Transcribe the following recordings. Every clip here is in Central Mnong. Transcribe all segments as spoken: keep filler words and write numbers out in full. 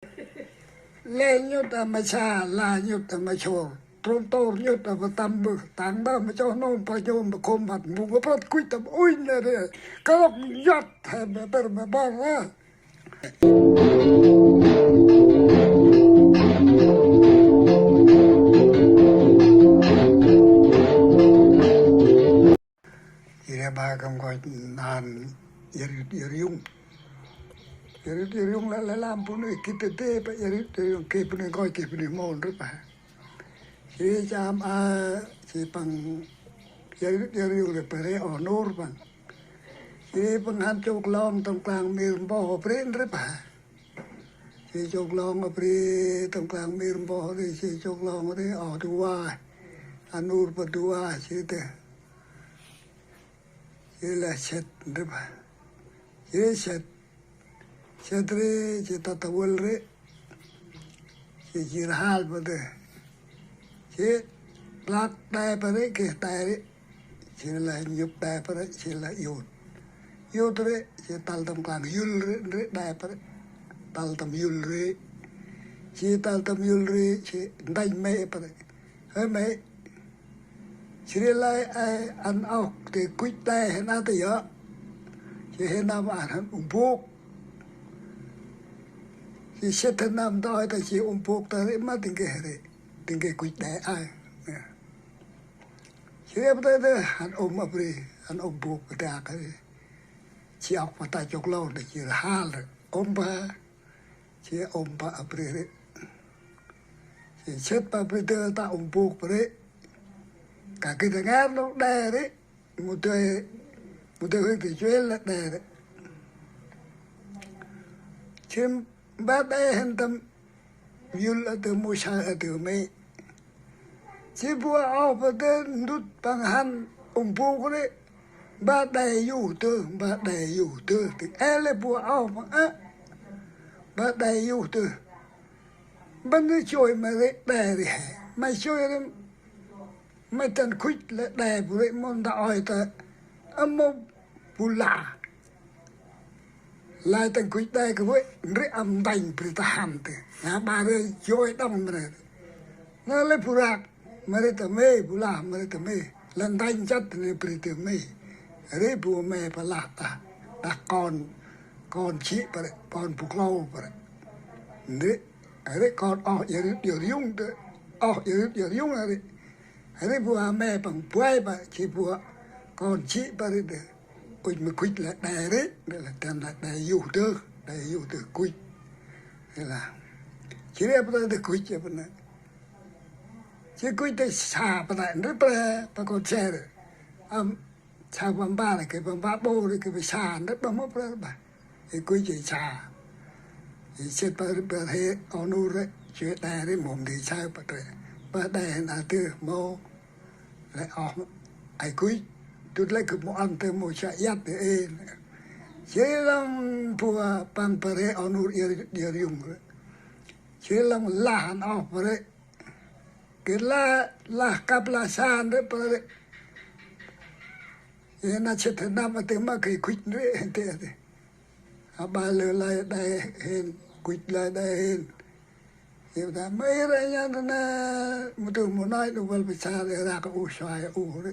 Lĕ nhŭt a ma sa, la nhŭt a ma sôr. Trôm tôr nhŭt a ma tâm bơh, tăng đah ma chôh nôm pa nhôm pa khôm măt, mbu ma prăt kuch tâm unh nê rê. Krŏk yăt he ma bơr ma băr a. Jêh ri ba kăm koi nan Yar Yŭt Yar Yŭng. Yar Yŭt Yar Yŭng lah, lah lam bunuyh gĭt tê tê, pa Yar Yŭt Yar Yŭng geh bunuyh koi geh bunuyh mon rê pa. Jêh ri cham a, jêh păng Yar Yŭt Yar Yŭng rê pa rê oh nur păng. Jêh ri păng hăn chôk long tâm klang mir mboh bri rê pa. Jêh chôk long a bri tâm klang mir mboh rê, jêh chôk long rê oh du a. A nur pa du a jêh tê. Jêh lah sĭt rê pa. Jêh sĭt. Sĭt rê, jêh ta ta vâl rê. Jêh jêh rhal pa tê. Jêh lak đe pa rê, geh đe rê. Jêh lah nhŭp đe pa rê, jêh lah yut. Yut rê, jêh tal tâm klang yŭl rê, rê đe pa rê. Tal tâm yŭl rê. Jêh tal tâm yŭl rê, jêh ndanh mê̆ pa rê. Hơi mê̆. Jêh ri lơi ai ăn ôh tê kuch đe hên a tê yơh. Jêh hên a ma ăn hăn ŭm bôk. Jêh sĭt hên năm ta ơi ta jêh ŭm bôk ta rê ma tĭng geh rê. Tĭng geh kuch đe ai. Jêh ri pa tê tê hăn ŭm a bri, hăn ŭm bôk pa tê a rê. Jêh ôk pa ta chôk long ta jêh rhal rê. Ŭm pa. Jêh ŭm pa a bri rê. Jêh sĭt pa bri tê ta ŭm bôk pa rê. Ka gĭt ta ngar nôk đe rê. Mâu dơi, mâu dơi hŭi ta chuêl lah đe rê. Jêh ba đe hên tâm yŭl a tê mâu saơ a tê mê̆. Jêh bu a oh pa tê ndŭt păng hăn ŭm bôk rê. Ba đe yuh tơ, ba đe yuh tơ. Tĭng e lĕ bu a oh păng a. Ba đe yuh tơ. Bân rê choi ma rê đe rê he. Ma choi rê ma tăn kuch lĕ đe bu rê mâu ta ơi ta. Ăm mâu bu lah. Lai tăn kuch đe kơ bu rê ăm ndanh bri ta hăn tê. Ngă ba rê choi đŏng ma rê. Ngă lĕ bu rak. Ma rê ta mê̆, bu lah ma rê ta mê̆. Lĕ ndanh chăt rê bri ta mê̆. Rê bu mê̆ pa lah ta. Đah kon, kon jê̆ pa rê, kon bu klô pa rê. Rê, rê kon oh Yar Yŭt Yar Yŭng tê. Oh Yar Yŭt Yar Yŭng rê. Rê bu a mê̆ păng buay pa, jêh bu a kon jê̆ pa rê tê. Kuch ma kuch lah đe rê, đe lah tăn lah đe yuh tơ, đe yuh tơ kuch. Rê lah. Jêh ri pa tê tê kuch a pa nê. Jêh kuch tê sa pa tê, ndri pa, pa kon se rê. Ăm, sa pa mpa rê, geh pa mpa ƀô rê, geh pa sa, ndri pa mâu pa rê pa. Jêh kuch jêh sa. Jêh sĭt pa rê, pa rê, oh nur rê, jêh đe rê, mâu mâu di sa pa tê. Pa đe na tê, mâu. Lĕ oh ai kuch, dŭt lĕ gâp mâu ăn tê mâu sa iăt tê ê. Jêh lăng bu a păng pa rê oh nur Yar, Yar Yŭng rê. Jêh lăng lah ăn oh pa rê. Geh lah, lah kăp lah sa ndri pa rê. Ê na sĭt hên năm a tê ma geh kuch ndri hên tê a tê. A ba lơ lai đe hên, kuch lai đe hên. Ê ta, ma ê rê nhan rê nê, mâu tơ̆ mâu nai đu văl pa sa rê rak u suai u rê.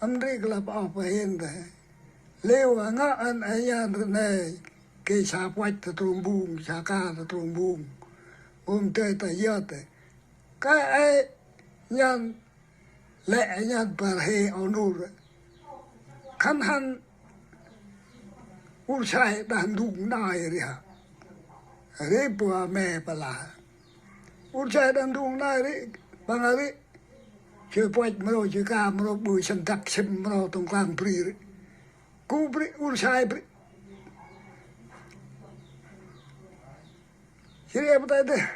Ăm rê kơ lăp oh pa hên rê. Lêu a ngă ăn a nhan rê nê, geh sa puăch ta trôm bung, sa ka ta trôm bung. Ôm tê ta yơh tê. Ka ê nhan Lĕ nhan pa rê oh nur. Khân hăn ur sai đah ndung nai rê hă. Rê bu a mê̆ pa lah. Ur sai đah ndung nai rê, păng a rê. Jêh puăch mro, jêh ka mro, ƀư săn dak sĭm mro, tông klang bri rê. Ku bri, ur sai bri. Jêh ri ê pa tay dơh.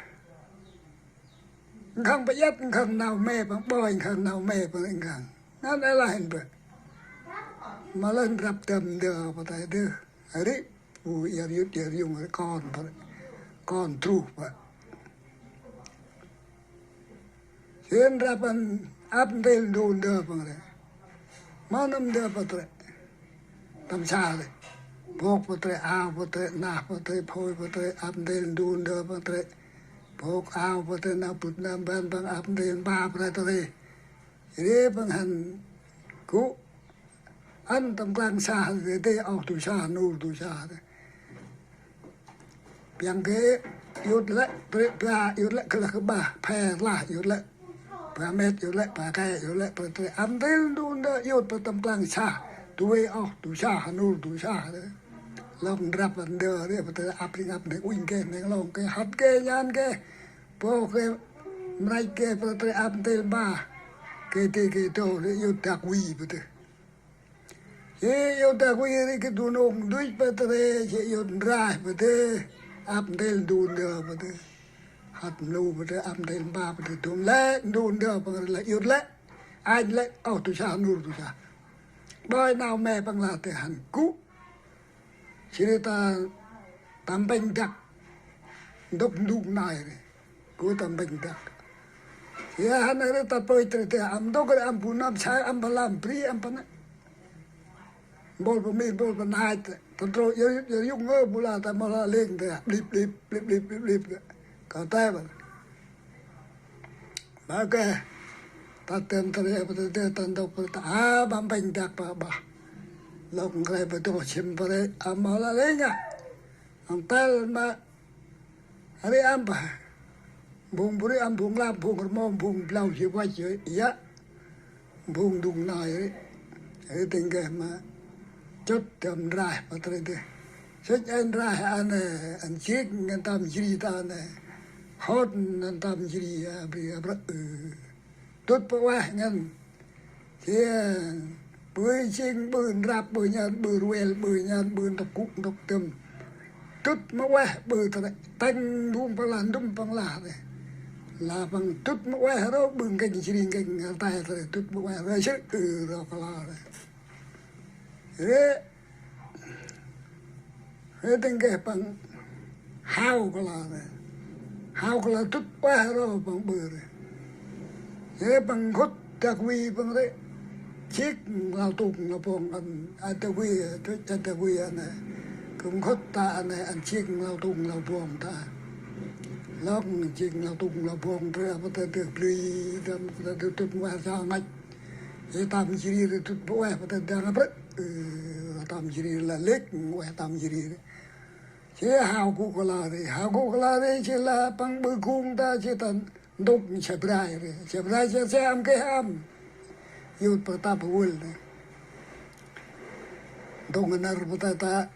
Nkhăng pa iăt, nkhăng nau mê̆ păng, ƀoi nkhăng nau mê̆ păng nkhăng. Ngăn ê lah hên bơh. Ma lơn răp tâm ndơ pa tay dơh. Rê bu Yar Yŭt Yar Yŭng rê kon pa rê. Kon truh pa. Jêh ri răp ăn ăp ntil ndu ndơ păng rê. Ma năm ndơ pa trê. Tâm sa rê. Bok pơtre ao pơtre nah pơtre phôi pơtre ăp ntil ndun dơ pơtre. Bok ao pơtre nau pŭt nau ban păng ăp ntil mpa pơtre. Ri păng hăn gŭ ăn tâm klang sa ri tê oh du sa nul du sa. Piăng kê yut lĕ pre ba yut lĕ kơ lah kơ ba phe lah yut lĕ ba met yut lĕ ba ke yut lĕ pre tre ăn tel du ndơ yut pre tâm klang sa du wê oh du sa nul du sa. Lŏng drăp ăn ndơ ri pre tre ăp ri ngăp neng unh kê neng lŏng kê hăt kê nhan kê pô kê mrăch kê pre tre ăn tel ba kê tê kê tô ri yut dak wi pre tre. Jêh yô̆ dak wi ri kơ du nông duch pơtre, jêh yô̆ ndraih pơtre, ăp ntil ndun ndơ pơtre. Hăt mlu pơtre, ăp ntil mpa pơtre, dŭm lĕ ndun ndơ păng ri lĕ yô̆ lĕ. Anh lĕ, oh, du sa, nul du sa. Bơi nau me păng lah tê hăn gŭ. Jêh ri ta, ta mpêng dak. Ntŭk ndŭng nai ri. Gŭ ta mpêng dak. Jêh hăn ri ta pơi tre te, ăn ntŭk ri ăn bu năm sai, ăn ba lam bri, ăn ba nă. Mbôl ba mi, mbôl ba nai te. Ta trôk yơ, yơ yŭk ngơ bu la ta mâu la lêng te. Blip, blip, blip, blip, blip, blip te. Ka te ba. Ba ke. Ta tem tre, ba te, ta ntŭk, ba ta, a, ba mpêng dak ba, ba. Lŏk ngre ba tô chim ba re, ăn mâu la lêng a. Ăn tel ma Ri ăn ba. Bung bri ăn bung lap bung rmo bung blau ji vach ji ya. Bung đŭng nai ri. Ri tĭng geh ma. Chŭt tâm ndraih pơtre dê. Sĭch ăn ndraih ăn, ăn jik ngăn tâm jri ta ăn. Hôt ngăn tâm jri a bri a bră ư. Dŭt pơ ueh ngăn. Jêh, ƀư jêng, ƀư ndrap, ƀư nhan, ƀư rvêl, ƀư nhan, ƀư ntŭk gŭ, ntŭk tŭm. Dŭt ma ueh, ƀư ta rê, tĕng ndŭng păng lah, ndŭm păng lah rê. Lah păng dŭt ma ueh rô, ƀư ngêng jri ngêng, ngar tay ta rê, dŭt ma ueh rô, jêh, ư, rô kơ lah rê. Rê, Hê tĭng geh păng hao kơ la rê. Hao kơ la dŭt ueh rô păng ƀư rê. Hê păng nkhŭt dak wi păng rê. Jik nglao tŭng nglao bong ăn, a dak wi, a dak wi ăn. Kơ nkhŭt ta ăn, ăn jik nglao tŭng nglao bong ta. Lŏng jik nglao tŭng nglao bong rê, a pa ta dơh blơi, ta, ta dơh dŭt ueh sa ngăch. Jêh tâm jri rê dŭt bơ ueh, pa ta dang a brơ. Ư, tâm jri la lêk, ueh tâm jri rê. Jêh hao gŭ kơ la rê, hao gŭ kơ la rê, jêh la păng ƀư gung ta, jêh ta ntŭk che brai rê. Che brai che che ăn keh ăn. Yut pa ta pa vâl rê. Ntŭk ngar pa ta ta,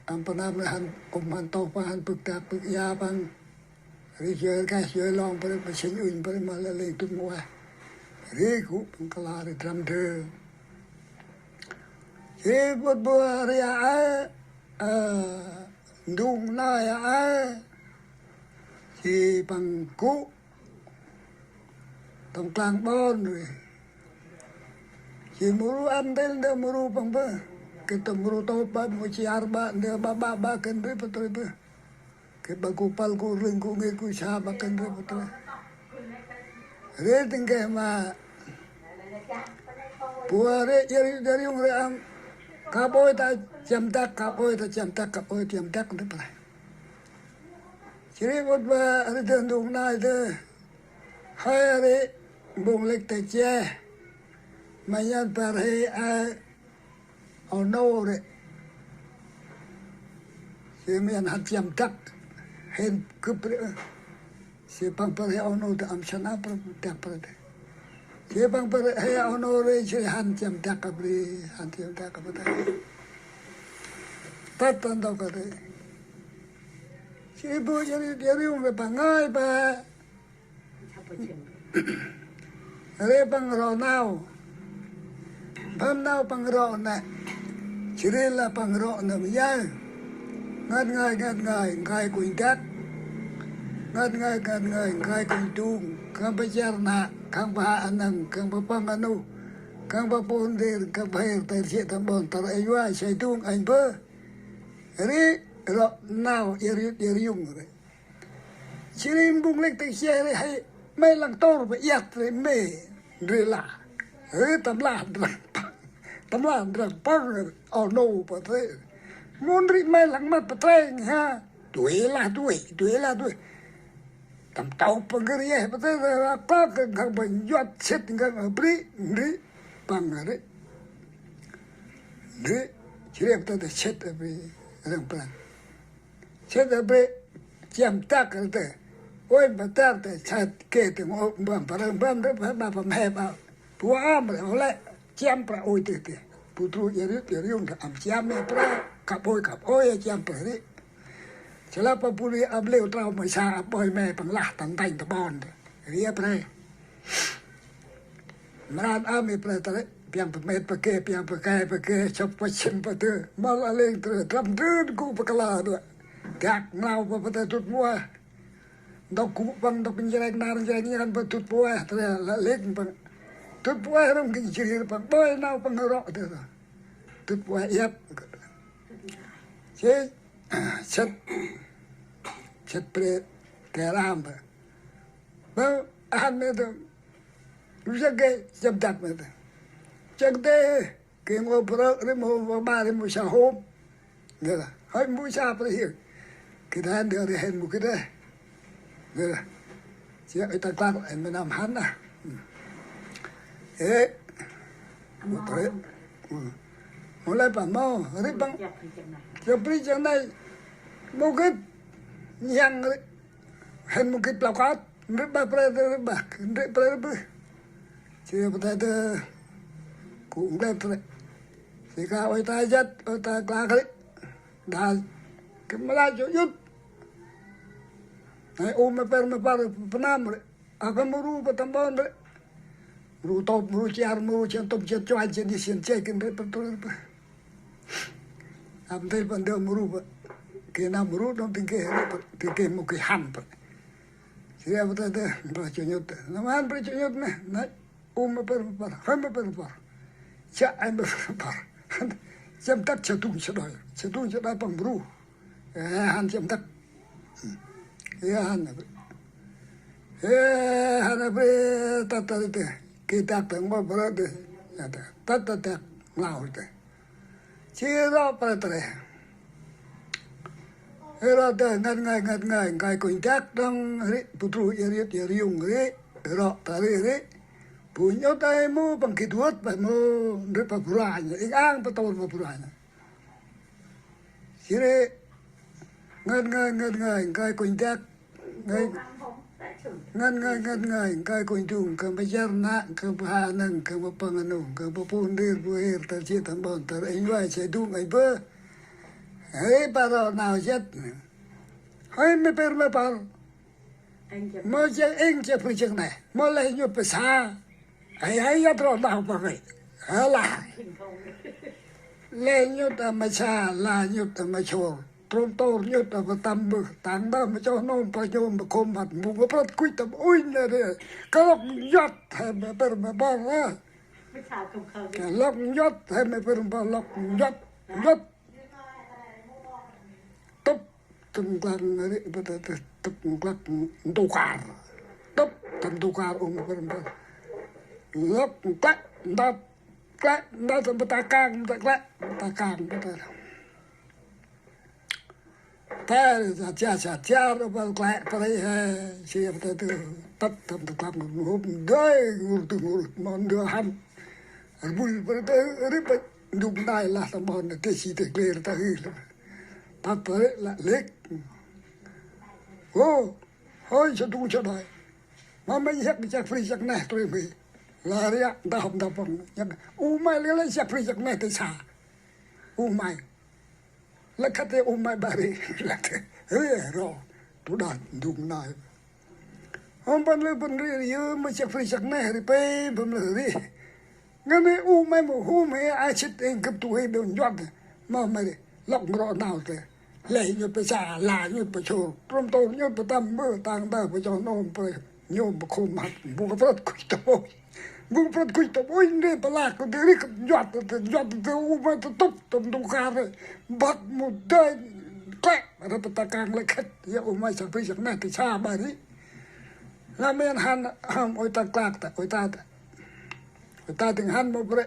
ăn pa năm rê hăn, ŭm hăn tôh păng hăn pưk dak pưk ya păng. Ri joi keh joi lŏng pa rê, pa sĭng unh pa rê, ma lĕ lêng dŭt ma ueh. Ri gŭ păng kơ la rê drăm drơ. Jêh bŭt bua ri a, a, ndŭng nai a, jêh păng gŭ tâm klang ƀon rê. Jêh mru ăn ntil ndơ mru păng bơh. Kơ tâm mru tôp ba, mru chiar ba, ndơ ba, ba, ba, kân rê pơtrê bơh. Kơ ba gŭ păl gŭ rlưng gŭ ngêt gŭ sa ba kân rê pơtrê. Rê tĭng geh ma. Bua rê, yar, yar yŭng rê ăn. Kăp ôi ta chiăm dak, kăp ôi ta chiăm dak, kăp ôi chiăm dak ndơ preh. Jêh ri bŭt ba rê dơh ndŭng nai dơh. Hơi rê, bung lĕk ta che. Ma yan par hơi a, Âu nô rê. Jêh ma yan hăn chiăm dak. Hên gâp rê. Jêh păng pơr hơi Âu nô ta ăn săn ăp rê, dak pơr rê. Jêh păng pơr hơi Âu nô rê, jêh hăn chiăm dak ăp rê, hăn chiăm dak ăp rê. Tât ta ntŭk kơ rê. Jêh bu jêh ri, jêh ri yŭng rê păng ngơi ba. Rê păng rŏ nau. Păng nau păng rŏ nê. Jêh ri lah păng rŏ nê ma yơ. Ngăn ngơi, ngăn ngơi, ngơi kunh dak. Ngăn ngơi, ngăn ngơi, ngơi kunh tung. Khăng pa chiar na, khăng pa hă anăn, khăng pa păng anuh. Khăng pa pôn dir, khăng pa her, ter siê, tăm ƀon, ter ê yua, sai tung, anh bơ. Ri, rŏ nau, yar yut, yar yŭng rê. Jêh ri bung lĕk tê che rê hơi, mê lăng tôr pa iăt rê mê, rê la. Ơ, tâm lah ndrăng păng, tâm lah ndrăng păng, Âu nô pa trê. Môn ri may lăng mât pơtreng ha. Dui lah dui, dui lah dui. Tâm tâu păng kơ ri yeh pơtreng lah klâk kơ ngang bơh njuăt sĭt ngang bri, ri, păng ri. Ri, chri pơtreng sĭt bri, răng păng. Sĭt bri, chiăm tak răng tê. Ôi, mât tak tê, sĭt kê tê ngô, bơm, bơm, bơm, bơm, bơm, bơm, he, bơm. Bua am rê, ôh lĕ, chiăm pra ôi tê tê. Bu tru ia riu, ia riu, am chiăm ia pra, kăp ôi, kăp ôi, ia chiăm pra ri. Chơ lah pa bu ri am leo trao mơi sa, am ôi me păng lah tăn tanh ta bon tê. Ri ia pra. Mran am ia pra ta ri, piăng pa met pa kê, piăng pa kê, pa kê, chop pa chin pa tê. Mal a leng trơ, tram trơn ku pa kala tê. Dak mlau pa pa tê tut mua. Ntŭk gŭ păng, ntŭk njreng nar, njreng ngan păng tŭt pueh, tơlơi lĕ lĕ păng. Tŭt pueh rŏng kĭ jri păng, ƀơi nau păng rŏ tơ. Tŭt pueh iăt. Sĭt, sĭt, sĭt pre, kê ram păng. Păng, ăn mê tơ. Lu jăk gê, jăm dak mê tơ. Jăk tê. Kê mâu prơk ri mâu ba ri mâu sa hôm. Nê lah, hơi mâu sa prơk hiêng. Kê đa ndơ ri hên mâu kê đa. Nê lah. Chia ơi ta klak ơi mê năm hăn ah. Ê. Mâu prơk. Mâu lĕ pa mâu, ri păng. Chia pri chăng nây. Mâu kê. Nhang ri. Hên mâu kê plau kát. Ndri ba pre, ndri ba, ndri pre ba. Chia pơtê tê. Ku nglep pre. Chia ka ôi ta jăt, ôi ta klak ri. Đa, kê mla jŏ jŭt. Nai u mê per mê par pơnam ri. A ka mru pa tâm ƀon ri. Mru tôp, mru chiar, mru chiên tôp, chiên chuan, chiên ni, chiên chê, kê ndri pa tru ri pa. Ăp ntil pa ndơ mru pa. Kê nau mru đŏng tĭng kê, tĭng kê mâu kê hăn pa. Chia pơtê tê, bra chô nhŭt. Nau hăn bra chô nhŭt nê, nê. U mê per mê par, hơi mê per mê par. Chia ai mê per mê par. Chia mtăk chia tung chia đôi. Chia tung chia đôi păng mru. Ê, hăn chia mtăk. Ê, hăn. Ê, hăn ri, tât tât tê. Kê tât tê, mâu bra tê. Tât tât tê, mlau tê. Chia rŏ pre tre. Ê rŏ tê ngăn ngai, ngăn ngai, ngai kônh dak đŏng ri, bu tru ia riu, ia riung ri, rŏ ta ri ri. Bu nhŭt ai mâu păng kê duăt pa mâu, ri pa bu ranh, ing ang pa tôr pa bu ranh. Chia ri, ngăn ngai, ngăn ngai, ngai kônh dak, Ngai, ngăn ngai, ngăn ngai, ngai kônh dung, kơm pa jar na, kơm pa ha nâng, kơm pa păng nung, kơm pa pun rir, bu hir, tar chia tâm ƀon, tar êng vai, chia dung êng bơ. Hơi pa rŏ nau jăt. Hơi mê per mê par. Mâu chia êng chia phi chăng nê. Mâu lĕ nhŭt pa sa. Hơi hơi jăt rŏ nau pa hơi. Hơi lah. Lĕ nhŭt a ma sa, la nhŭt a ma sôr. Trôm tôr nhŭt a ma tâm bơh, tăng đah ma chôh nôm pa nhôm pa khôm hăt, bu ma prăt kuch tâm unh nê ri. Ka lŏk njuăt he mê pơr mê pơr a. Ka lŏk njuăt he mê pơr mê pơr lŏk njuăt, njuăt. Tŭp tâm klăng ri, bơ tơ tŭp tâm klăng ntu kar. Tŭp tâm ntu kar ung mê pơr mê pơr. Lŏk nklă, ndat, klă, ndat tâm bơ ta kang, ta klă, ta kang, bơ tơ. Tê, sa chia, sa chia, rô bal klek, prei he, chia, tê, tê, tât, tâm, tê, tâm, ngôp, dơi, ngôp, tê, ngôp, mon, dơi, hăn. Rbul, prei, tê, rip, ndung, nai, lah, tâm, mon, tê, si, tê, kler, tê, hi, lah. Tât, prei, lah, lek. Ô, hơi, sa, dung, sa, dai. Ma, ma, yak, yak, free, yak, neh, trei, mi. Lah, ria, dahom, dapong, yak. U, mai, lek, lek, yak, free, yak, neh, tê, sa. U, mai. Lah khât tê u mai bari, lah tê, ri ro, tu đa ndung nai. Hôm bân lư bân ri, yơ ma chak fri chak neh ri pê, bân lư ri. Ngăn nê u mai mâu hu mai, a chit êng kơp tu hê đôn njuăt, ma mai ri, lŏk ngrŏ nau tê. Leh nhŭt pa sa, la nhŭt pa chôr, trôm tôr nhŭt pa tâm, mơ tang ta pa chon ôm pa. Nhôm bơh khôm hăt, bu kơ prăt kuch tơm ôi. Bu kơ prăt kuch tơm ôi, nê pơlah kơ dê ri kơ njuăt, tơ njuăt, tơ u mai tơ tŭp, tơm du kar rê. Băk mŭt dơi, klĕ, rơ pơt ta kang lĕ khĕt, yă u mai chak pri chak neh, tơ sa ƀa ri. Lah men hăn, hăm ôi ta klak ta, ôi ta ta. Ôi ta tĭng hăn mâu prê.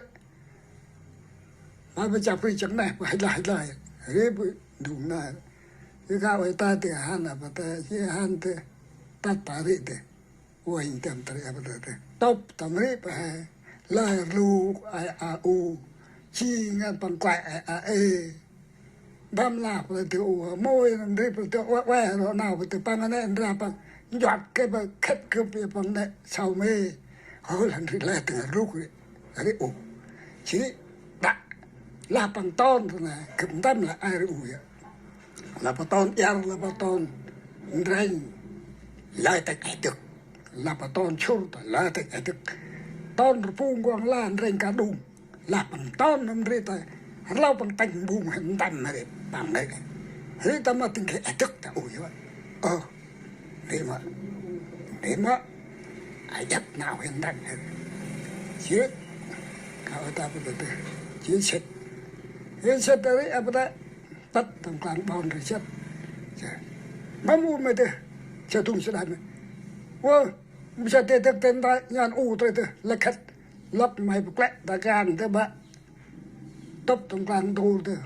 Mai bơ chak pri chak neh, bơ hĕt lah, hĕt lah. Ri bu ndung nai. Ri ka ôi ta ti hăn apa ta, ti hăn ti. Tat ta ri ti. Ôi tâm ta ri apa ta ti. Tŭp tâm ri pa he. Lai lu ai a u. Chi ngăn păng klai ai a e. Băm lah pa ti u. Môi năn ri pa ti u. Ôi ro nau pa ti păng nê ndra păng. Njuat ke pa khĕt ke pa păng nê. Sau mê. Hô lăn ri lai tơ ruk ri. Ri u. Chi ri đă. Lah păng ton tơ nê, gâp ntăm lah ai ri u yơh. Lah pa ton iăr, lah pa ton ndrănh. Lai têk ai dâk. Lah pa ton sŭr ta, lai têk ai dâk. Ton rpung kuăng la ndrănh ka đung. Lah păng ton nâm ri ta. Rlau păng têk mbung he ntăm ri păng ri. Ri ta ma tĭng ke ai dâk ta u yơh. Ơ. Ri ma. Ri ma. Ai dâk nau he ntăm he. Jêh. Ka ôi ta pa ta. Jêh sĭt. Jêh sĭt ta ri apa ta. Tât tâm klang ƀon ri sĭt. Jêh. Mâm u mê tơ. Sa tung sa đai mê. Ơ. Mâm sa tê dâk tê ntai nhan u tê tê. Lĕ khĕt. Lăp may pklĕ ta kang tê ƀă. Tŭp tâm klang du tê.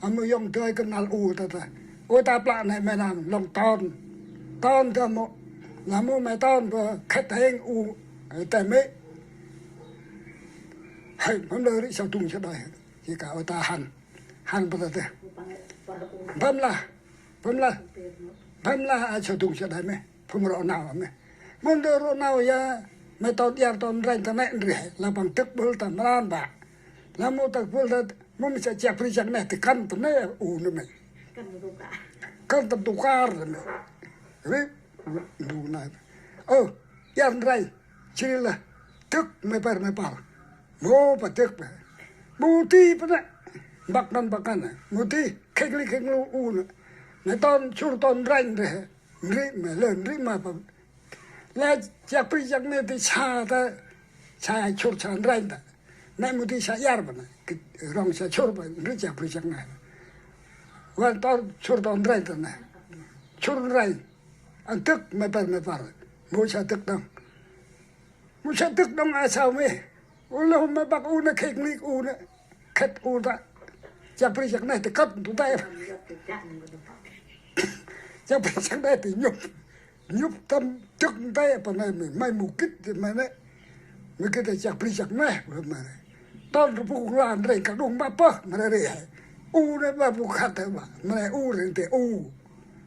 Ămơ yŏng dơi kơnăl u ta ta. Ôi ta plă nê mê nơm lŏng ton. Ton ta mô. Lah mô mê ton pa khĕt hêng u. Ê, ta mê. Hơi, mâm lơ ri sa tung sa đai. Jêh ka ôi ta hăn. Hăn pa ta tê. Băm lah. Băm lah. Băm lah, a, sa tung sa đai mê. Phung rŏ nau mê. Mâm ndơ rŏ nau ya, mê ton iăr ton ndrănh ta nê ndri. Lah păng dâk bâl ta mran ƀă. Lah mô ta bâl ta, mô mê sa chiăk bri chiăk nê, ti kăn ta nê, u nê mê. Kăn ta tu kar ta nê. Ri, ndu nai. Ơ, iăr ndrănh, jêh ri lah, dâk mê păr mê păr. Mô pa dâk mê. Mô ti pa nê. Mbăk năn mbăk năn nê. Mô ti, khêk li khêk lu u nê. Mê ton, sŭr ton ndrănh ndri. Ndri mê lơ, ndri ma pa. Lah, chiăk bri chiăk nê ti sa ta, sa sŭr sa ndrănh ta. Nê mô ti sa iăr pa nê, kơ rŏng sa sŭr pa, ndri chiăk bri chiăk nê. Wan ton sŭr ton ndrănh ta nê. Sŭr ndrănh. Ăn dâk mê păr mê păr. Mô sa dâk đŏng. Mô sa dâk đŏng a sau mê. U lôh mê băk u nê khêk nik u nê. Khĕt u ta. Chiăk bri chiăk nê ti kât tu tê. Chiăk bri chiăk nê ti nhŭp. Nhŭp tâm dâk nte pa nê mê, may mâu gĭt mê nê. Mê gĭt ta chiăk bri chiăk nê, mê nê. Ton rpu kla ndreng ka đŭng ma pơh, mê nê ri he. U nê ma bu khăt he ma, mê nê u ri nte u.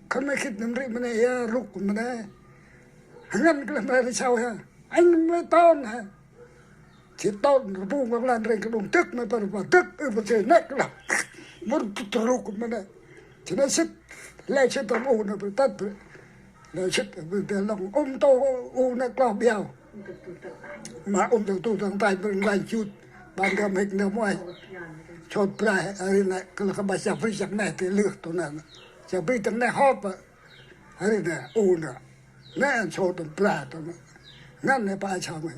Khân mê gĭt nâm ri mê nê ya rŭk mê nê. Ngăn kla mê nê ri sau he. Anh mê ton he. Jêh ton rpu kla ndreng ka đŭng dâk mê păr pa dâk, ư pa jêh nê kla. Mŭn tu rŭk mê nê. Jêh nê sĭt, lĕ sĭt tâm u nê pơtât. Lĕ sĭt, bri tê lŏng um tô u nê kloh biao. Ma um tô tu tâng tay bri nglanh jut. Ban gam hik nê muay. Sôt brai, ari nê, kơ lơ kơ ba chiăk bri chiăk nê tê lưh tô nê. Chiăk bri tâng nê hop, ari nê, u nê. Nê ăn sôt tâng brai tô nê. Ngăn nê pa chao mê.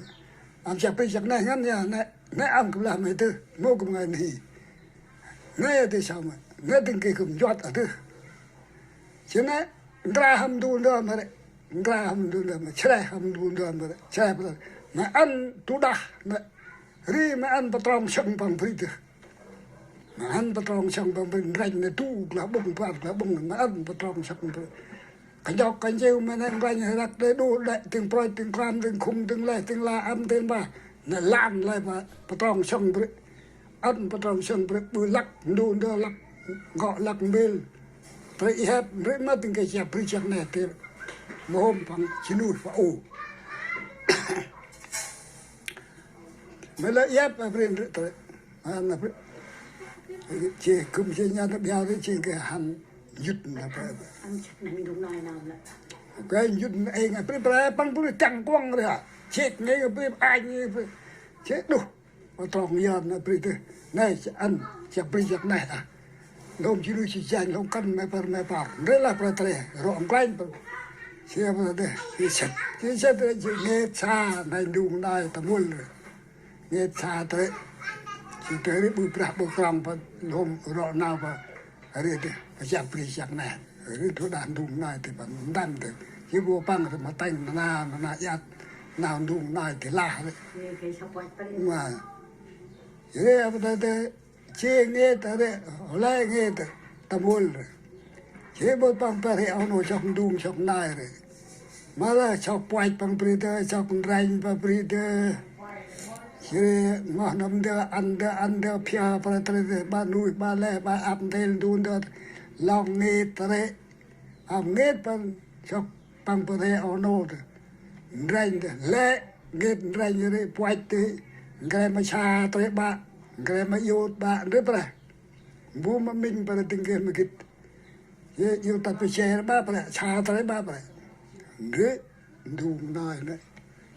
Ăn chiăk bri chiăk nê ngăn ya nê. Nê ăn kơ lah mê tơ, mô kơ ngai nhi. Nê ya tê chao mê. Nê tâng kê kưm njuăt a tơ. Jêh nê, ndra hăm ndu ndơ mê rê. Ndra hăm ndu ndơ mê, chreh hăm ndu ndơ mê rê. Chreh pa ta. Mê ăn tu đah, mê. Ri mê ăn pa trong sâng păng bri tơ. Mê ăn pa trong sâng păng bri, ndrănh nê tu, glah ƀŭng, bar glah ƀŭng, mê ăn pa trong sâng păng bri. Kajok kanjêu mê nê ndrănh răk đê đô đê, tĭng proi, tĭng klam, tĭng khŭng, tĭng leh, tĭng la, ăn tĭng ba. Nê lan leh pa, pa trong sâng bri. Ăn pa trong sâng bri ƀư lăk, ndu ndơ lăk, ngŏ lăk mbêl. Trê i hep, bri ma tĭng kê chiăk bri chiăk nê tê. Mhôm păng jêh nuih pa u. Mê lĕ i hep, a bri ndri trê. Ăn a bri. Jêh kưm jêh nha ta biao rê jêh kê hăn jut na pa. Kê jut na ê nga bri bri păng bri tăng kuăng rê ha. Jêh nê nga bri, anh nga bri. Jêh đuh. Pa trong yơn nê bri tơ. Nê, ăn, chiăk bri chiăk nê ta. Lôm jêh ri si janh, lôm kăn mê păr, mê păr. Ndrê lah pa trê, rŏ nglanh pa. Si pa tê, si sĭt. Si sĭt tê, si ngêt sa, nê ndung nai ta mul rê. Ngêt sa tê. Si tê ri ƀư brah ƀư krong pa, lôm rŏ nau pa. Ri tê, pa chiăk bri chiăk nê. Ri tu đah ndung nai tê pa, ndăm tê. Si bu păng tê ma têng, na, na, na, iăt. Nau ndung nai tê lah ri. Ma. Ri apa tê, tê, Jêh ngêt rê, lĕ ngêt. ta mul ri. Jêh ƀon păng pơrhê oh nô sŏk ndung sŏk nai ri. Ma lah sŏk puăch păng bri dơ, sŏk ndrănh păng bri dơ. Jêh ri moh nâm dơ, ăn dơ, ăn dơ, phia prăt ri dơ, ƀă nuih, ƀă lĕ, ƀă ăp ntil ndun dơ. Lŏng ngêt ri. Ăp ngêt păng sŏk păng pơrhê oh nô dơ. Ndrănh dơ, lĕ ngêt ndrănh ri puăch dơ. Ngrem ma sa tri ƀă, ngrem ma iôt ƀă, ndri prăh. Mbu ma mĭn prăh dâng geh ma gĭt. Yê iôt ta pơsêr ƀă prăh, sa tri ƀă prăh. Ndri, ndung nai nê.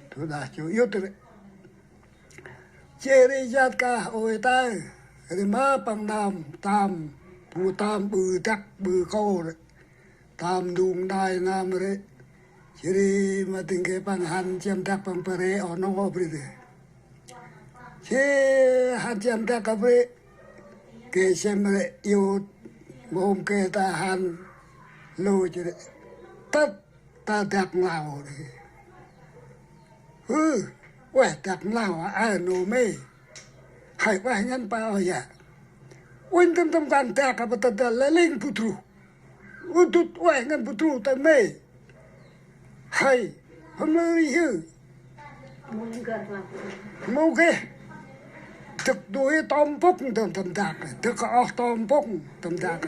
Tơ đah chô iôt ri. Jêh ri jat kah ôi tay. Ri ma păng nơm, tơm, bu tơm, ƀư dăk, ƀư kôr. Tơm ndung nai nơm ri. Jêh ri ma dâng geh păng hăn chiăm dăk păng pơrhê oh nô bri ri. Jêh hăn chiăm dăk bri. Geh sem ri iôt môm geh ta hăn lôch ri. Tât ta dăk mlao ri. Hư, ueh dăk mlao a, a nô mê. Hơi ueh ngăn pa oh ya. Unh tâm tâm kan dăk a pa ta dăk lĕ ling bu truh. U dŭt ueh ngăn bu truh ta mê. Hơi, hôm nay hư. Mâu geh. Dâk dui tôm pŭng tâm tâm dăk. Dâk oh tôm pŭng tâm dăk.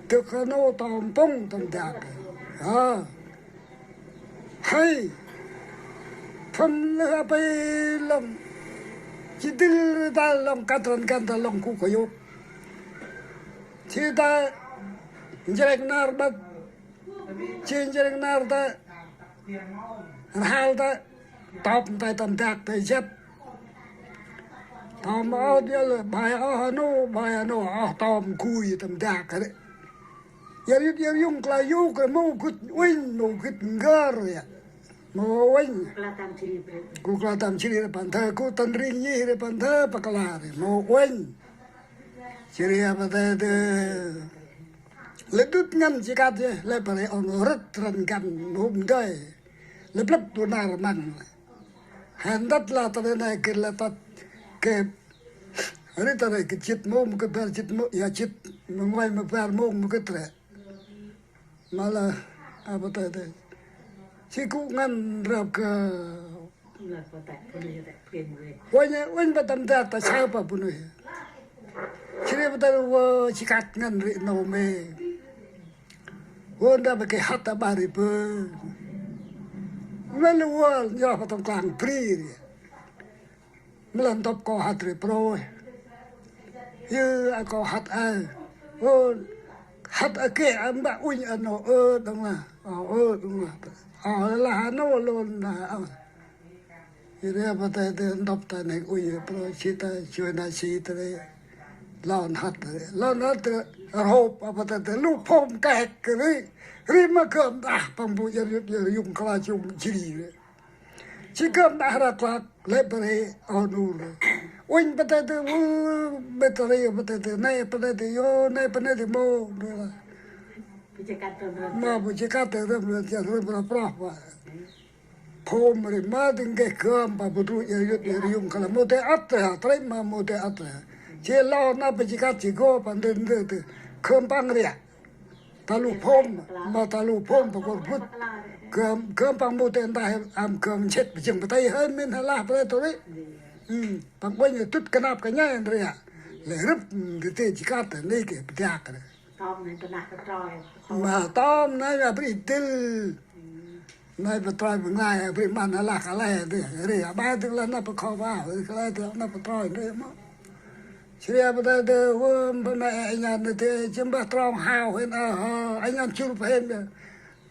Dâk nô tôm pŭng tâm dăk. Ơ. Hơi. Pham lơ a pê lŏng. Chi dil ta lŏng kăt răn kăn ta lŏng ku kơ yôk. Chi ta njrek nar ƀăt. Chi njrek nar ta. Rhal ta. Tôm ta tâm dak ta jep. Tôm ôh dia lơ bai ôh nô, bai nô ôh tôm gui tâm dak rê. Yar yut yar yung kla yuk rê mâu gĭt uinh, mâu gĭt ngơr ya. Mâu uinh. Ku kla tâm chri rê păng thơ, ku tân ring nyi rê păng thơ, pa kla rê mâu uinh. Chri apa tê tê. Lĕ dŭt ngăn chi kăt yê, lĕ pa rê ôn rât răn găn hôm dơi. Lĕ plăp du nar măng. Hên dăt la ta rê nê gĭt lĕ tât gê. Rê ta rê gĭt jĭt mông, gĭt bar jĭt mông, ya jĭt ma nguay ma bar mông ma gĭt rê. Ma lah, apa tê tê. Chi gŭ ngăn răp gơ. Uênh, uênh pa tâm dak ta saơ pa bunuyh. Chri pa ta rê wơ chi kăt ngăn rê nô mê. Wơ nda pa geh hăt ta ƀa rê bơ. Mê lĕ wơ nyoh pa tâm klang bri rê. Mlăn tŭp kâo hăt rê prôih. Yơ a kâo hăt a. Ô, hăt a geh a mbă unh a nô ơ đŏng lah. Ô, ơ đŏng lah. Ô, lah a nô lôn lah. Yơ rê pa tê tê ntŭp ta nêk unh rê prôih si ta chuê na si ta rê. Lôn hăt rê. Lôn hăt rê. Rhôp a pa tê tê lu phôm kek rê. Rê ma gơm đah păng bu yơ yut yơ yung kla chung jri rê. Chi gơm đah ră klăk, lĕ pa rê, ơ, nô rê. Uênh pa tê tê, u, bê ta rê, pa tê tê, nê pa tê tê, yô, nê pa nê tê mô, nô rê. Ma bu chi kăt tê rơm rơm, chi rơm rơm prah pa. Phôm rê, ma dâng geh gơm pa bu tru, yơ yut, yơ yung, kala mô tê ăt rê, trê ma mô tê ăt rê. Chi lo na pa chi kăt chi gô, pa ndơ ndơ tê, khơm păng rê. Ta lu phôm, ma ta lu phôm pa kôr bŭt. Gơm, gơm păng mô tê ndah am gơm nchêt pa jâng pa tây hơi mĭn hơ lah pa tê tui rê. Ư, păng uênh dŭt knap ka nhai ndri a. Lĕ rŭp ndri tê chi kăt nê geh pa dak rê. Ma tôm nai a bri dil. Nai pa troi pa nglai a bri măn hơ lah ka lĕ dê. Rê a bai dâng lah năp pa kho pa, rê ka lĕ dê năp pa troi ndri mô. Chri a pa tê tê, wơm pa ma e anh ăn tê, chim bah trong hao hên a hơ, anh ăn chur pa hên bê.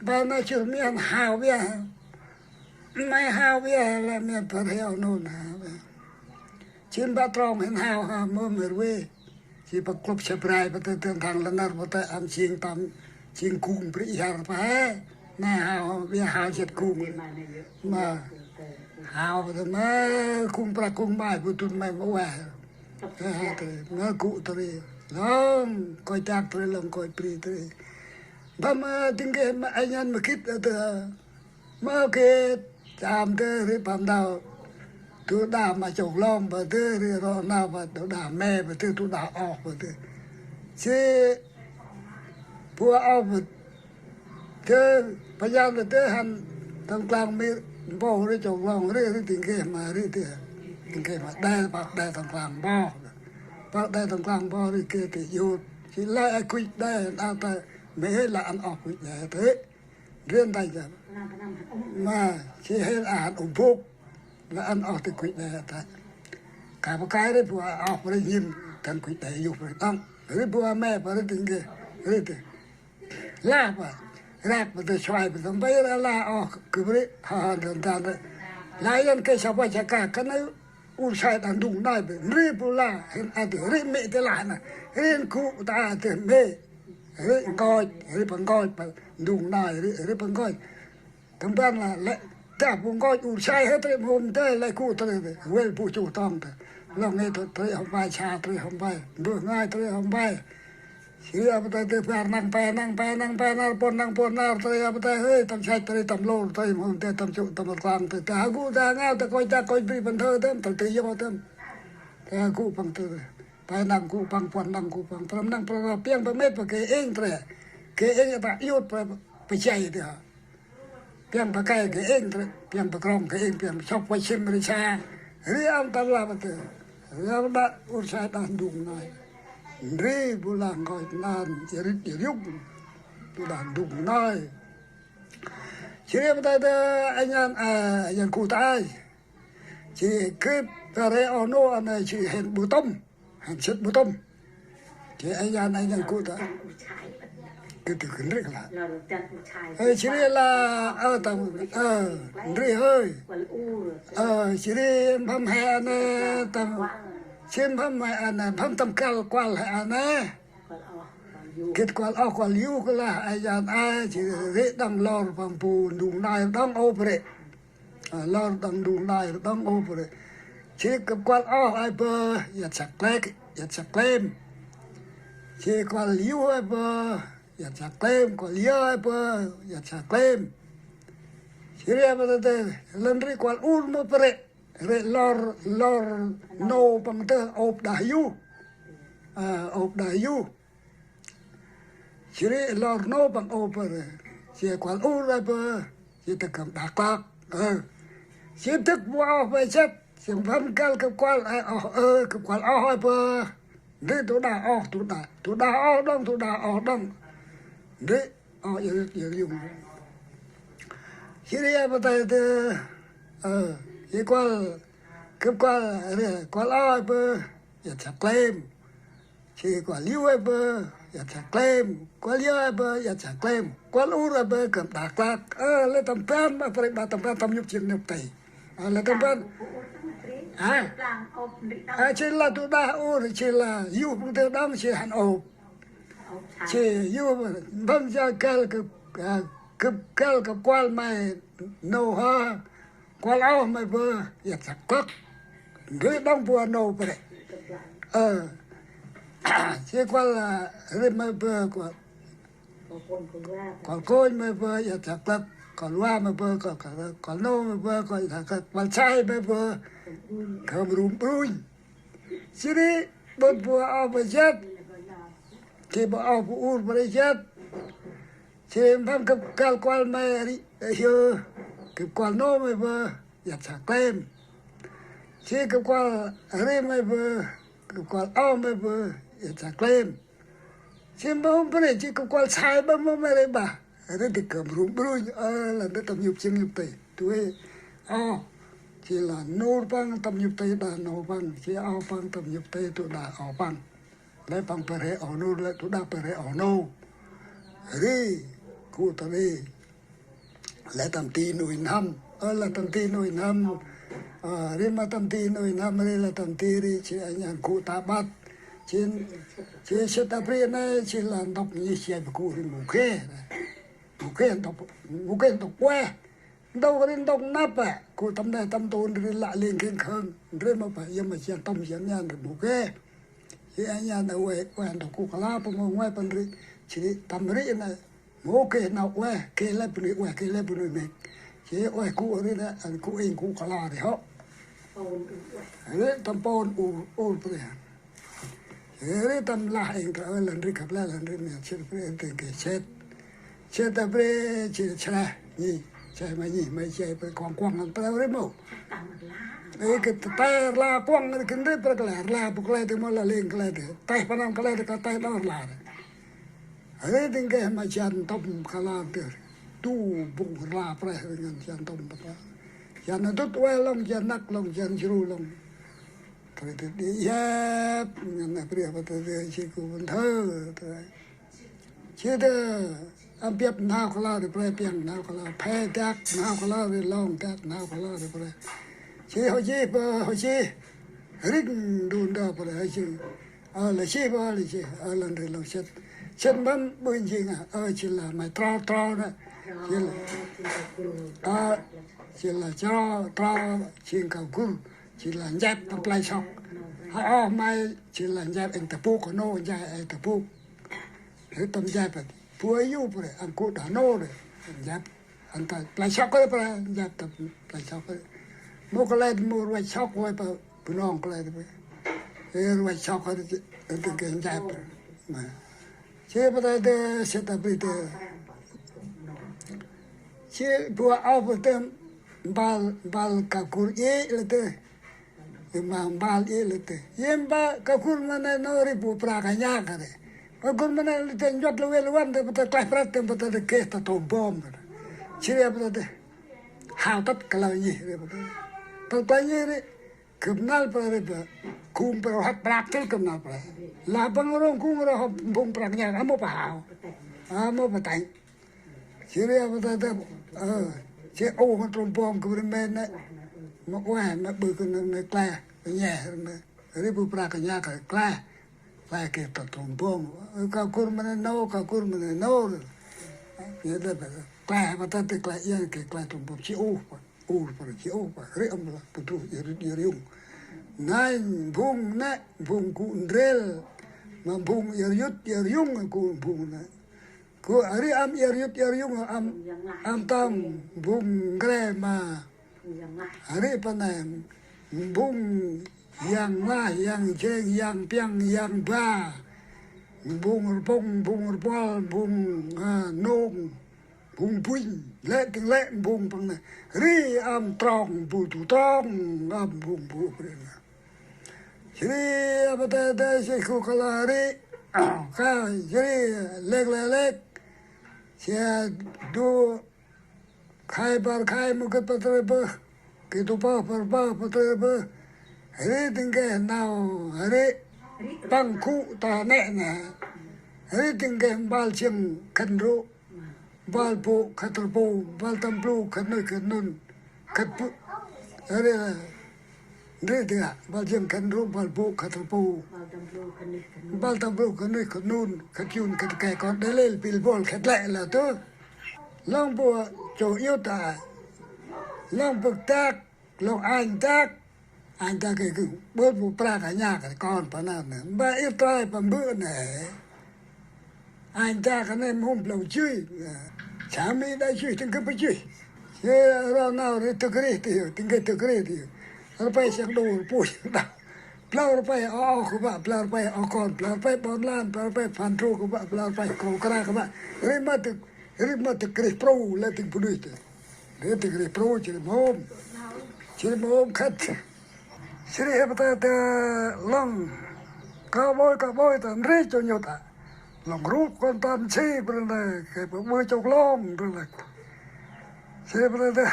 Ba na chur mi ăn hao bê. Mai hao bê, la mi ăn pa heo nôn hao bê. Chim bah trong hên hao ha, mơ mơ rê. Chi pa klŭp sa brai pa tê tê thang la nar pa tê ăn ching tam, ching kung pri har pa he. Na hao, bê hao chet kung. Ma hao pa tê ma kung pra kung mai, bu tŭn mai ma ueh. He, he, tê, ma gŭ tê rê. Lŏng, koi dak tê rê, lŏng koi pri tê rê. Ba ma dâng geh ma anh ăn ma gĭt tê. Ma gĭt, cham tê rê pam đao. Tu đa ma chok lŏng pa tê rê, ro nau pa tu đa me pa tê, tu đa oh pa tê. Chi Bu a ôp, dê, pa yan dê hăn tâm klang mi mpôl ri, chok lŏng ri, ri tĭng geh ma ri dê. Tĭng geh ma đe, păk đe tâm klang mpôl. Păk đe tâm klang mpôl ri geh dê yut. Jêh lĕ a kuch đe, a ta, mê hê lah ăn ôp kuch đe dê. Ri ăn tay jêh. Ma, jêh hê a ăn ôp bôk. Lah ăn ôp dê kuch đe ta. Ka pa kơi ri bu a ôp ri nhĭm, tâm kuch đe yut ri đŏng. Ri bu a mê, pa ri tĭng geh, ri dê. Lah pa, rak pa dê suai pa dê, bai ra lah ôh, kơ bri, ha, ha, dan, dan, dan. Lah yan kê sa pa sa ka, kơt nây ur sai đah ndung nai bri, ri bu lah, hên a dê, ri mê dê lah na, ri gŭ ta a dê mê, ri nkoch, ri pa nkoch, pa ndung nai, ri, ri pa nkoch. Tâm ban lah, lĕ, dah bu nkoch ur sai hê trê mhôm dê, lĕ gŭ trê dê, wel bu chu tong dê. Lŏng ngê trê, trê hŏm bai, sa trê hŏm bai, mbơh ngai trê hŏm bai. Jêh ri a pa tay dê bar năng pe năng pe năng pe nar pôn năng pôn nar trê a pa tay hơi tâm săch trê tâm lôr trê mhôm dê tâm chŭ tâm klang trê. Dê a gŭ dê a ngao dê koch dak koch bri păng thơ tâm tâm trê yo tâm. Dê a gŭ păng thơ. Pe năng gŭ păng pôn năng gŭ păng prăm năng prăm piăng pa mĭt pa geh êng trê. Geh êng ta yut pa, pa chay dê. Piăng pa kơi geh êng trê, piăng pa krŏng geh êng, piăng pa sŏk pa sim ri sa. Ri ăn tâm lah pa tê. Ri ăn đah ur sai đah ndung nai. Ri bu lah nkoch nan, ri, ri yŭk. Bu đah ndung nai. Jêh ri pa tay dê a yan, a, a yan gŭ tay. Jêh ri gâp ta ri oh nô a nây jêh hên bu tŭm. Hên sĭt bu tŭm. Jêh a yan, a yan gŭ ta. Gâp ta gâp ndri kơ lah. Ơ, jêh ri lah, ơ, tâm, ơ, ndri hơi. Ơ, jêh ri mphâm he a nây, tâm, jêh mphâm he a nây, mphâm tâm kăl kuăl he a nây. Gĭt kuăl oh kuăl yô̆ kơ lah, a yan a, jêh ri đŏng lor păng bu ndung nai đŏng ôp ri. A, lor đŏng ndung nai đŏng ôp ri. Jêh kơp kuăl oh ai bơ, yat sak klek, yat sak klem. Jêh kuăl yô̆ ai bơ, yat sak klem, kuăl yơ ai bơ, yat sak klem. Jêh ri bơ tê, lŏng ri kuăl ur mơ pơ ri. Ri lor, lor nô păng tê ôp đah yô̆. A, ôp đah yô̆. Jêh ri lor nô păng ôp bơ ri. Jêh kuăl ur ai bơ. Jêh ta gâm đah klăk. Ơ. Jêh dâk bu oh bơ jêh. Jêh mphâm kăl kơp kuăl, ơ, oh, ơ, kơp kuăl oh ai bơ. Ndri tu đah oh, tu đah, tu đah oh đŏng, tu đah oh đŏng. Ndri, oh, yơ, yơ, yŭng. Jêh ri a pa tay dê, ơ, jêh kuăl, kơp kuăl, ri, kuăl oh ai bơ. Yat sak klem. Jêh kuăl yô̆ ai bơ, yat sak klem. Kuăl yơ ai bơ, yat sak klem. Kuăl ur ai bơ, gâm đah klăk. Ơ, lĕ tâm ban, ma prik ba tâm ban, tâm nhŭp jêng nhŭp tay. Ơ, lĕ tâm ban. Hă? Ơ, jêh lah tu đah ur, jêh lah yô̆ păng tê đŏng, jêh hăn ôp. Jêh yô̆, mphâm jêh kăl kơ, ơ, kơ, kăl kơ kuăl may nô hơ. Kuăl oh may bơ, yat sak klăk. Ndri đŏng bu a nô păng ri. Ơ. Jêh kuăl, a, ri may bơ, kuăl, kuăl kônh may bơ, yat sak klăk. Kuăl wa may bơ, kuăl, kuăl, kuăl nô may bơ, kuăl yat sak klăk. Kuăl sai may bơ, gâm rum brunh. Jêh ri, bơh bu a oh bơ jêt. Jêh bu a oh bu ur bơ ri jêt. Jêh mphâm kơp kăl kuăl may ri, ơ, yơ, kơp kuăl nô may bơ, yat sak klem. Jêh kơp kuăl ri may bơ, kơp kuăl oh may bơ, yat sak klem. Jêh mphâm bri, jêh kơp kuăl sai bơ mơ may ri bah. Ri dê gâm rum brunh, ơ, lah ndri tâm nhŭp jêng nhŭp tay. Tu ê, oh, jêh lah nur păng tâm nhŭp tay đah nô păng, jêh oh păng tâm nhŭp tay tu đah oh păng. Lĕ păng pơrhê oh nô, lĕ tu đah pơrhê oh nô. Ri, gŭ ta ri. Lĕ tâm ti nuih n'hâm. Ơ, lĕ tâm ti nuih n'hâm. Ơ, ri ma tâm ti nuih n'hâm, ri lĕ tâm ti ri, jêh a yan gŭ ta ƀăt. Jêh, jêh sĭt ta bri nây, jêh lah ntŭk nhi jay bơh gŭ ri mâu geh. Mâu geh ntŭk, mâu geh ntŭk ueh. Ntŭk ri ntŭk năp a, gŭ tâm neh tâm tôn ri lăk lêng khêng khơng. Ndri ma pa, yơh ma jêng tâm jêng nhan ri mâu geh. Jêh a yan a ueh, ueh ntŭk gŭ kla păng mâu ueh păng ri. Jêh ri tâm ri nây, mâu geh nau ueh, geh lĕ bu nuih ueh, geh lĕ bu nuih mêk. Jêh ueh gŭ ri nây, ăn gŭ êng gŭ kla ri hŏ. Ri tâm pôn ur, ur bri. Ri tâm lah êng ta ơ lăn ri khăp lah lăn ri nê chit ri êng têng kê chit. Chit ta bre chit chra nhi. Chai ma nhi ma chai bre kuăng kuăng ăn prao ri mâu. Ê kê ta rla kuăng ri kê ri bre kê la rla bu kê la tê mâu la lêng kê la tê. Tê pa năn kê la tê kê tê đo rla ri. Ri têng kê ma jan tôm kê la tê. Tu bung rla pre ri ngăn jan tôm pa. Jan na dŭt ueh lŏng jan năk lŏng jan jru lŏng. Pre tê đi yep ngăn na pre pa tê tê chi ku bun thơ tê. Chi tê ăn biăp nau kla ri pre piăng nau kla phe dak nau kla ri lŏng dak nau kla ri pre. Chi hô chi pa hô chi. Rik đun đa pre hô chi. Ơ la chi pa la chi ơ lăn ri lŏng sĭt. Sĭt mbăn ƀư jing a ơ chi la mai tro tro nê. Chi la ơ chi la tro tro jing kau gŭr. Chi la njep tâm play sŏk. Hơ oh mai chi la njep êng ta buk nô njep êng ta buk. Hơ tâm njep bua yu pre ăn kŭ đah nô re. Njep ăn ta play sŏk re pre njep tâm play sŏk re. Mâu klet mâu ruach sŏk ueh pa Bunong klet pre. Ê ruach sŏk re têng kê njep pre. Chi pa tê tê sĭt ta bri tê. Chi bua oh pa tê mbal mbal kau gŭr i la tê. Ê ma mbal i la tê. Yê mba kau gŭr ma nê nô ri bu pra ka nha ka ri. Kau gŭr ma nê la tê njuăt la ueh la uăn tê pa tê klaih prăt tê pa tê tê kê ta tôm bom. Chi ri pa tê tê. Hao tât kơ lơ nhih ri pa tê. Tât kơ lơ nhih ri. Gâp năl pa ri pa. Kum pa ro hăt brak tât gâp năl pa. La păng rong kum ro hăt bung prak nha amo pa hao. Amo pa tanh. Chi ri pa tê tê. Ơ. Chi ô ma trôm bom gâp ri mê nê. Ma ueh ma ƀư kơ nê kla. Kơ nheh ri mê. Ri bu pra kơ nha kơ kla. Kla kê ta trôm bom. Ơ, kau gŭr ma nê nô, kau gŭr ma nê nô. Nhê tê pa. Kla pa tê tê kla iăng kê kla trôm bom. Chi ô pa. Ur pa ri chi ô pa ri âm la pa truh iăr yŭt iăr yŭng. Nanh bung nê bung gŭ ndrel. Ma bung iăr yŭt iăr yŭng gŭ bung nê. Gŭ ri âm iăr yŭt iăr yŭng âm âm tâm bung ngre ma. Ri pa nê bung yang lah yang jeng yang piăng yang ba. Bung rpŭng bung rpuăl bung a nông. Bung buñ lĕ tĭng lĕ bung păng nê. Ri âm trong bu du trong âm bung bu pre nê. Chi ri pa tê tê si khu kla ri. Ka chi ri lek lek lek. Sia du khai bar khai mâu gĭt pa tre bơ. Kê du pơ par pơ pa tre bơ. Ri tĭng kê nau ri. Păng khu ta nê nê. Ri tĭng kê mbal jêng khân ru. Bal bu khât rpu, bal tâm blu khât nuih khât nun, khât bu, ri, ri dê, bal jêng khât ru, bal bu khât rpu, bal tâm blu khât nuih khât nun, khât yun khât ke kon đe lel bil bol khât lĕ la tơ. Lŏng bu chô iôt ta, lŏng bu dak, lŏng anh dak, anh dak kê kư, bơh bu pra ka nha ka kon pa năn nê. Mba ir trai pa mbơ̆ nê. Anh dak nê mhôm blâu jui. Sa mi đa jui, tĭng kơ pa jui. Yê ro nau ri tŭk ri ti, tĭng kơ tŭk ri ti. Rpai siăng đô, rpu siăng đao. Blao rpai o o kơ bă, blao rpai o kon, blao rpai ƀon lan, blao rpai phan tru kơ bă, blao rpai kro kra kơ bă. Ri ma tŭk Ri ma tŭk rih pru lĕ tĭng bunuyh tê. Ri tŭk rih pru jêh ri mhôm. Jêh ri mhôm khât. Jêh ri ê pa tê tê lŏng. Ka ƀôi ka ƀôi ta ndri chô nhôt a. Lŏng rup kon tam si bri lĕ. Kê pa ƀư chô lŏng bri lĕ. Jêh ri pa tê tê.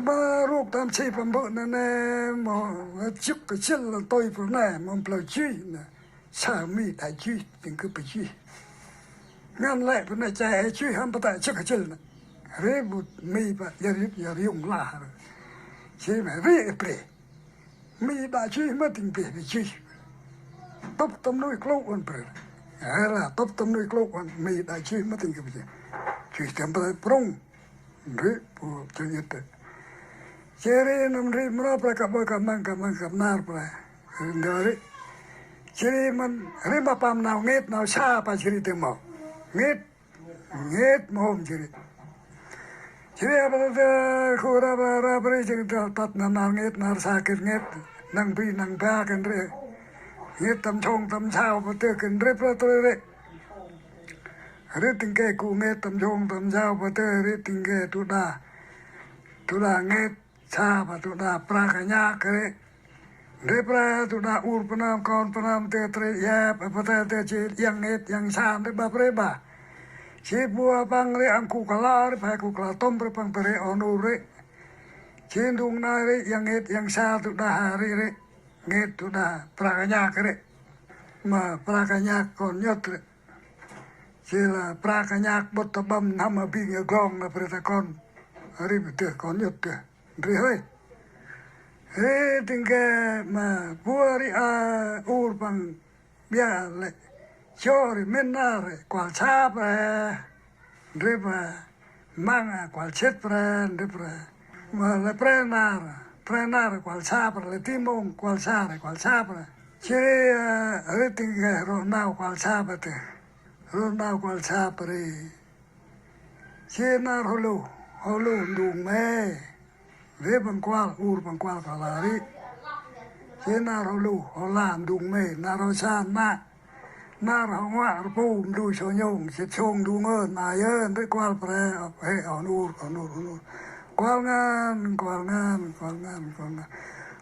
Ba rup tam si pa mbơ̆ nê nê. Mâu jŭk kơ jêl lŏng tui bri nê. Mâu blao jui nê. Sa mi đa jui, tĭng kơ pa jui. Ngăn lĕ pa nê chai he jui hăm pa ta chuk ha chil nê. Ri bu mi pa yar yut yar yung lah. Jui ma ri e pre. Mi đa jui ma tĭng pe pe jui. Tŭp tâm nuih klô ăn pre. He la tŭp tâm nuih klô ăn mi đa jui ma tĭng kơ pe jui. Jui tâm pa prong. Ri bu jui yut tê. Jêh ri năm ri mra pra ka ƀôi ka măng ka măng ka nar pra. Ri ndơ ri. Jêh ri mân ri ma pam nau ngêt nau sa pa jêh ri tê mâu. Ngêt. Ngêt mâu hôm jêh ri. Jêh ri apa tê khu ra ra ra ri jêh ri tât nau nar ngêt nar sa kêt ngêt. Năng bi năng ba kêt ri. Ngêt tâm sông tâm sau pa tơ kĭn rip ra tơ rê. Rê tĭng ke gŭ ngêt tâm sông tâm sau pa tơ rê tĭng ke tu đa. Tu đa ngêt sa pa tu đa pra ka nhak rê. Rê pra tu đa ur pa nơm kon pa nơm tơ trê yep, pa tơ tơ chi yang ngêt yang sa rê ba rê ba. Chi bua păng rê ang ku ka la rê, phe ku ka la tôm rê păng pa rê o nu rê. Chi ndung na rê yang ngêt yang sa tu đa ha rê rê. Ngêt tu đa pra ka nhak rê. Ma pra ka nhak kon nhŭt rê. Chi la pra ka nhak bŭt ta băm n'hâm a bing a glong na pre ta kon. Ri bi tơ kon nhŭt tơ. Ri hơi. Ri tĭng ke ma bua ri a ur păng bia lĕ. Cho ri mĭn na rê kuăl sa pre. Ndrip re, măng a kuăl sĭt pre, ndrip re. Ma lĕ pre nar, pre nar kuăl sa pre, lĕ ti mông kuăl sa re, kuăl sa pre. Chi ri, ơ, ri tĭng ke rô nau kuăl sa pre tê. Rô nau kuăl sa pre. Chi nar hô lu, hô lu ndung me. Vê păng kuăl, ur păng kuăl ka la ri. Chi nar hô lu, hô la ndung me, nar hô sa na. Nar hô nguă rpu mdu so nhông, sĭt sông du ngơ, na yơ, ndri kuăl pre, he, hô nur, hô nur, hô nur. Kuăl ngăn, kuăl ngăn, kuăl ngăn, kuăl ngăn.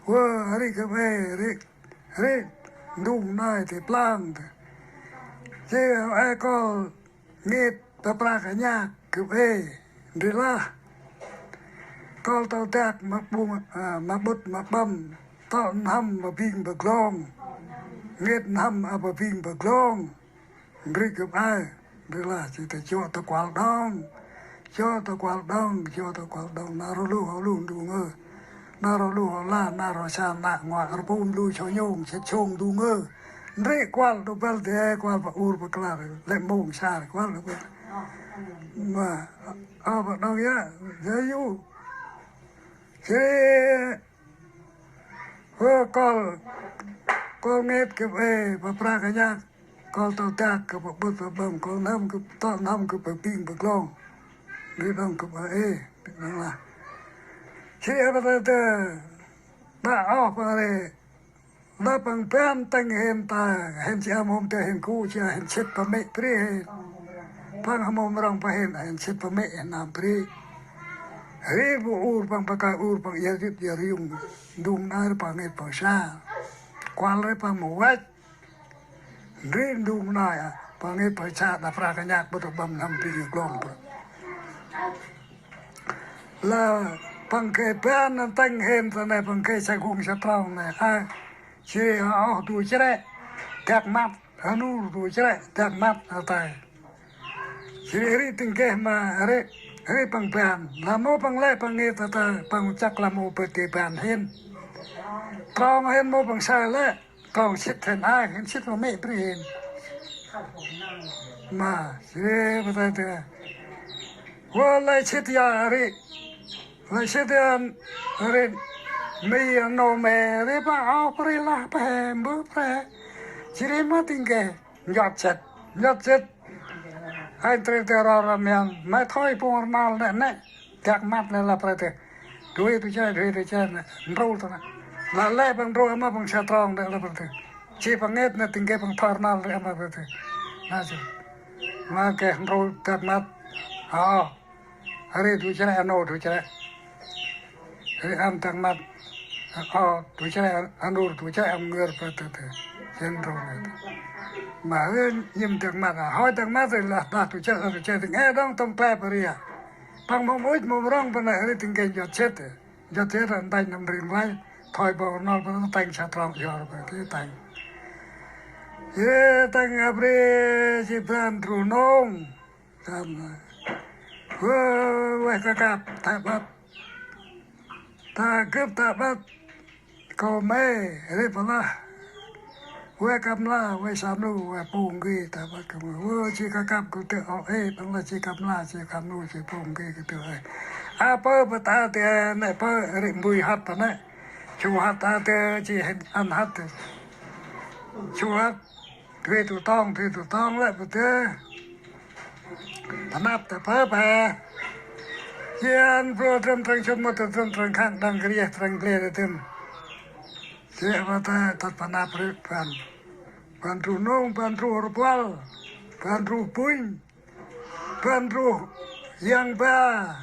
Wơ, ri kơ vê, ri, ri, ndung nai tê plang tê. Chi, e, kuăl, ngêt ta pra ka nhak kơ ê ndri lah. Kol tâu dak ma bung, a, ma bŭt ma băm, tŏ n'hâm ma bing ba glong. Ngêt n'hâm a ba bing ba glong. Ndri kơ ai, ndri lah chi ta chô ta kuăl đŏng. Chô ta kuăl đŏng, chô ta kuăl đŏng. Na rô lu hô lu ndu ngơ. Na rô lu hô la, na rô sa na nguă, rpu mdu so nhông, sĭt sông du ngơ. Ndri kuăl du băl de, kuăl pa ur pa kla, lĕ mông sa, kuăl du băl. Ma, a, pa đŏng ya, ya yu. Chi, hơ kol, kol ngêt kơ ê, pa pra ka nhak, kol tâu dak kơ pa bŭt pa băm, kol n'hâm kơ, tŏ n'hâm kơ pa bing pa glong. Ndri đŏng kơ pa ê, ndri đŏng lah. Chi, a, pa tơ tơ, đă oh pa rê, đă păng ban tâng hên ta, hên chi a môm tơ hên ku, chi a hên sĭt pa mê̆ pri hên. Păng a môm rŏng pa hên, hên sĭt pa mê̆ hên nam pri. Ri bu ur păng pa kai ur păng ia rit ia riung. Ndung nai ri păng ngêt păng sa. Kuăl ri păng mâu văch. Ri ndung nai a, păng ngêt păng sa đa pra ka nhak bŭt ta băm n'hâm bing glong bŭt. La păng kê ban năn tâng hên ta nê păng kê sa gung sa trong nê. A, chi a oh du chrê. Dak măt, a nur du chrê, dak măt a tai. Chi ri tĭng kê ma ri, ri păng ban. La mâu păng lĕ păng ngêt ta ta, păng chăk la mâu bơh tê ban hên. Trong hên mâu păng sa lĕ. Trong sĭt hên ai, hên sĭt ma mê̆ pri hên. Ma, sĭt pa tai tê. Wơ lĕ sĭt ya ri. Lĕ sĭt ya ri. Mi nô me ri pa ao pri lah pa he, mbơh pre. Chi ri ma tĭng ke, njot sĭt, njot sĭt. Ai tre tê ro ra mian, mai thoi pung rnal nê nê. Dak măt lĕ la pre tê. Dui tu che, dui tu che nê. Ndrul tu nê. La lĕ păng ndrul ama păng sa trong nê la pre tê. Chi păng ngêt nê tĭng ke păng thoi rnal ri ama pre tê. Na chi. Ma ke ndrul dak măt. Ơ. Ri tu chrê ano tu chrê. Ri ăn dak măt. Ơ, tu chrê ano tu chrê ăn ngơ pre tê tê. Chen ndrul nê. Ma ri nhĭm dak măt. Hơi dak măt ri lah dah tu chrê ano tu chrê tê nge đŏng tông pe pa ri a. Păng mâu ŭch mâu rŏng pa nê ri tĭng ke njot sĭt. Njot sĭt ri ntanh năm ri nglay. Thoi bâu rnal pa têng sa trong yor pa tê têng. Yê têng a pri chi bran tru nông. Kan. Wơ, weh ka kăp, ta băt. Ta gâp ta băt. Kâu me, ri pa lah. Weh ka mla, weh sa mlu, weh pung gi, ta băt kâu me. Wơ, chi ka kăp kâu tơ o e, păng lah chi ka mla, chi ka mlu, chi pung gi, kâu tơ e. A pơ pa ta tê, nê pơ, ri mbui hăt ta nê. Chu hăt ta tê, chi hên ăn hăt tê. Chu hăt. Thuê tu tong, thuê tu tong lĕ pa tê. Pa năp ta pơ pa. Chiên bro trơm trăng chun mô trơm trăng khăng đăng kơ riêh trăng ble tê tơm. Chiên pa tê, tât pa năp rê pan. Ban truh nông, ban truh rpuăl, ban truh bŭnh, ban truh yang ba.